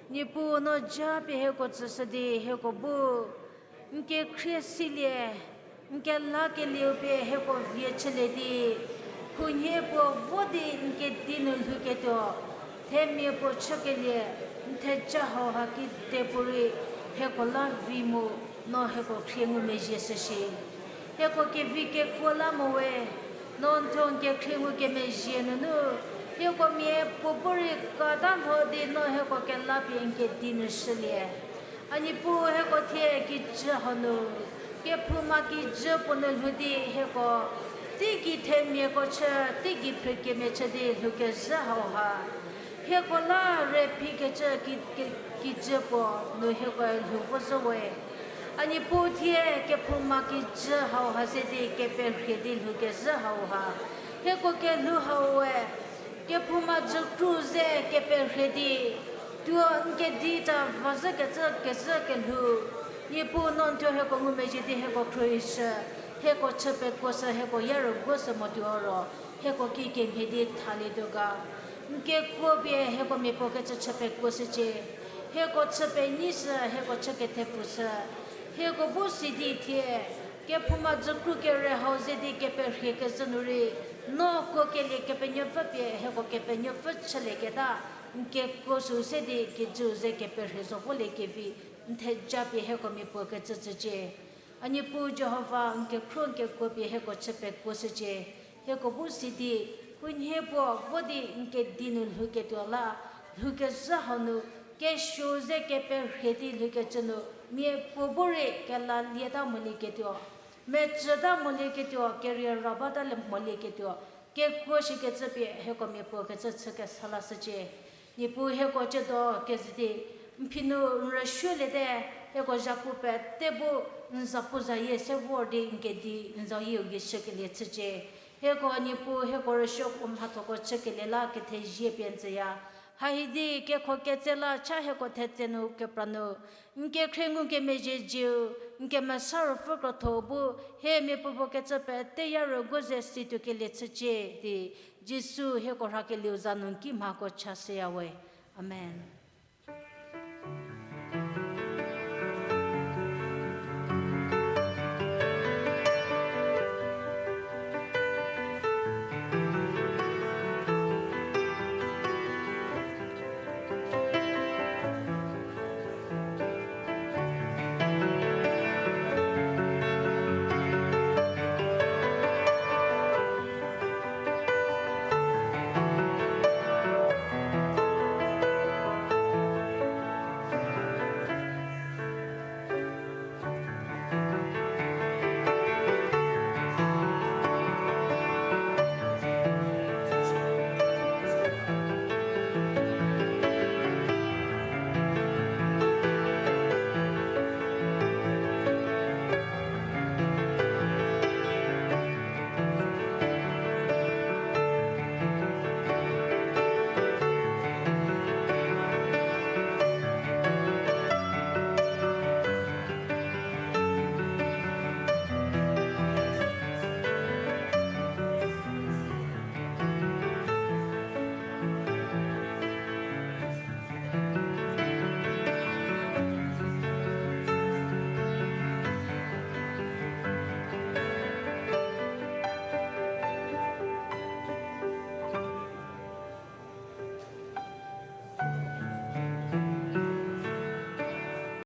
Niepuu no ja pie hieko tsüshü di hieko bu n kekhrie silie, n kelakelieu pie hieko vie chülie di, khunhie puo vo di n kedi nu lhouketuo, themia puo chükelie, n theja hauha kidepuorei hieko la vi mu, no hieko khrie ngumezhie shüshi. Hieko kevi kekuo la mo we, no n thuo n kekhrie ngukemezhie nunu, hieko mia puo bu rei kata lho di no hieko kela pie n kedi nu shülie. A Niepuu hieko thie kijü hau nu, kephouma kijü puo nu lhou di hieko teigei themiako chü, teigei phrükemia chü di lhoukezhü hauha, hieko la rüphi kecü ki-, ki-, kijü puo nu hieko lhou vo zhü we. A Niepuu thie kephouma kijü hauha ze di keperhie di lhoukezhü hauha, hieko kelhou hau we, kephouma jükru ze keperhie di, tuo n kedi ta va zhükecü kezhü kelhou, Niepuu no n thuo hieko ngumezhie di hieko khruohishü, hieko chü pekuoshü, hieko ya rüguoshü mo tuo ro, hieko ki kemhie di thalietuo ga. N kekuo pie hieko miapuo kecü chü pekuoshücie. Hieko chü penyishü, hieko chü kethepfushü. Hieko bu sidi thie, kephouma jükru kere hau ze di keperhie kezhü nu rei, no kuokelie Kepenuopfü pie hieko Kepenuopfü chülieketa, n kekuo sü se di kijüu ze keperhie zo volie kevi, n theja pie hieko miapuo kecü tsücie. A Niepuu Jihova, n kekhruo n kekuo pie hieko chü pekuoshücie. Hieko bu sidi, khunhie puo vo di n kedi nu lhouketuo la, lhoukezhü hau nu, kesuou ze keperhie di lhoukecü nu, miapuo bu rei kelalieta molieketuo, mecüta molieketuo, kerie ra bata le molieketuo, kekuo shikecü pie hieko miapuo kecü chü kesa lashücie. Niepuu hieko tsiedo keze di, n phi nu n rüsuoliete, hieko zhapu pete bu n zapuzayie se vor di n kedi n zayieu gei shükelie chücie. Hieko Niepuu hieko rüsuoko mhathoko chükelie la kethezie pie n tsüya. Haidi kekho ketse la cha hieko thetse nu kepra nu, n kekhrie ngukemezhie zieu, n kemesa ruopfü krotho bu, hie miapuopuo kecü pete ya rüguo ze situokelie chücie di, Jisu hieko rhakelieu za nu n ki mhako chashüya we. Amen.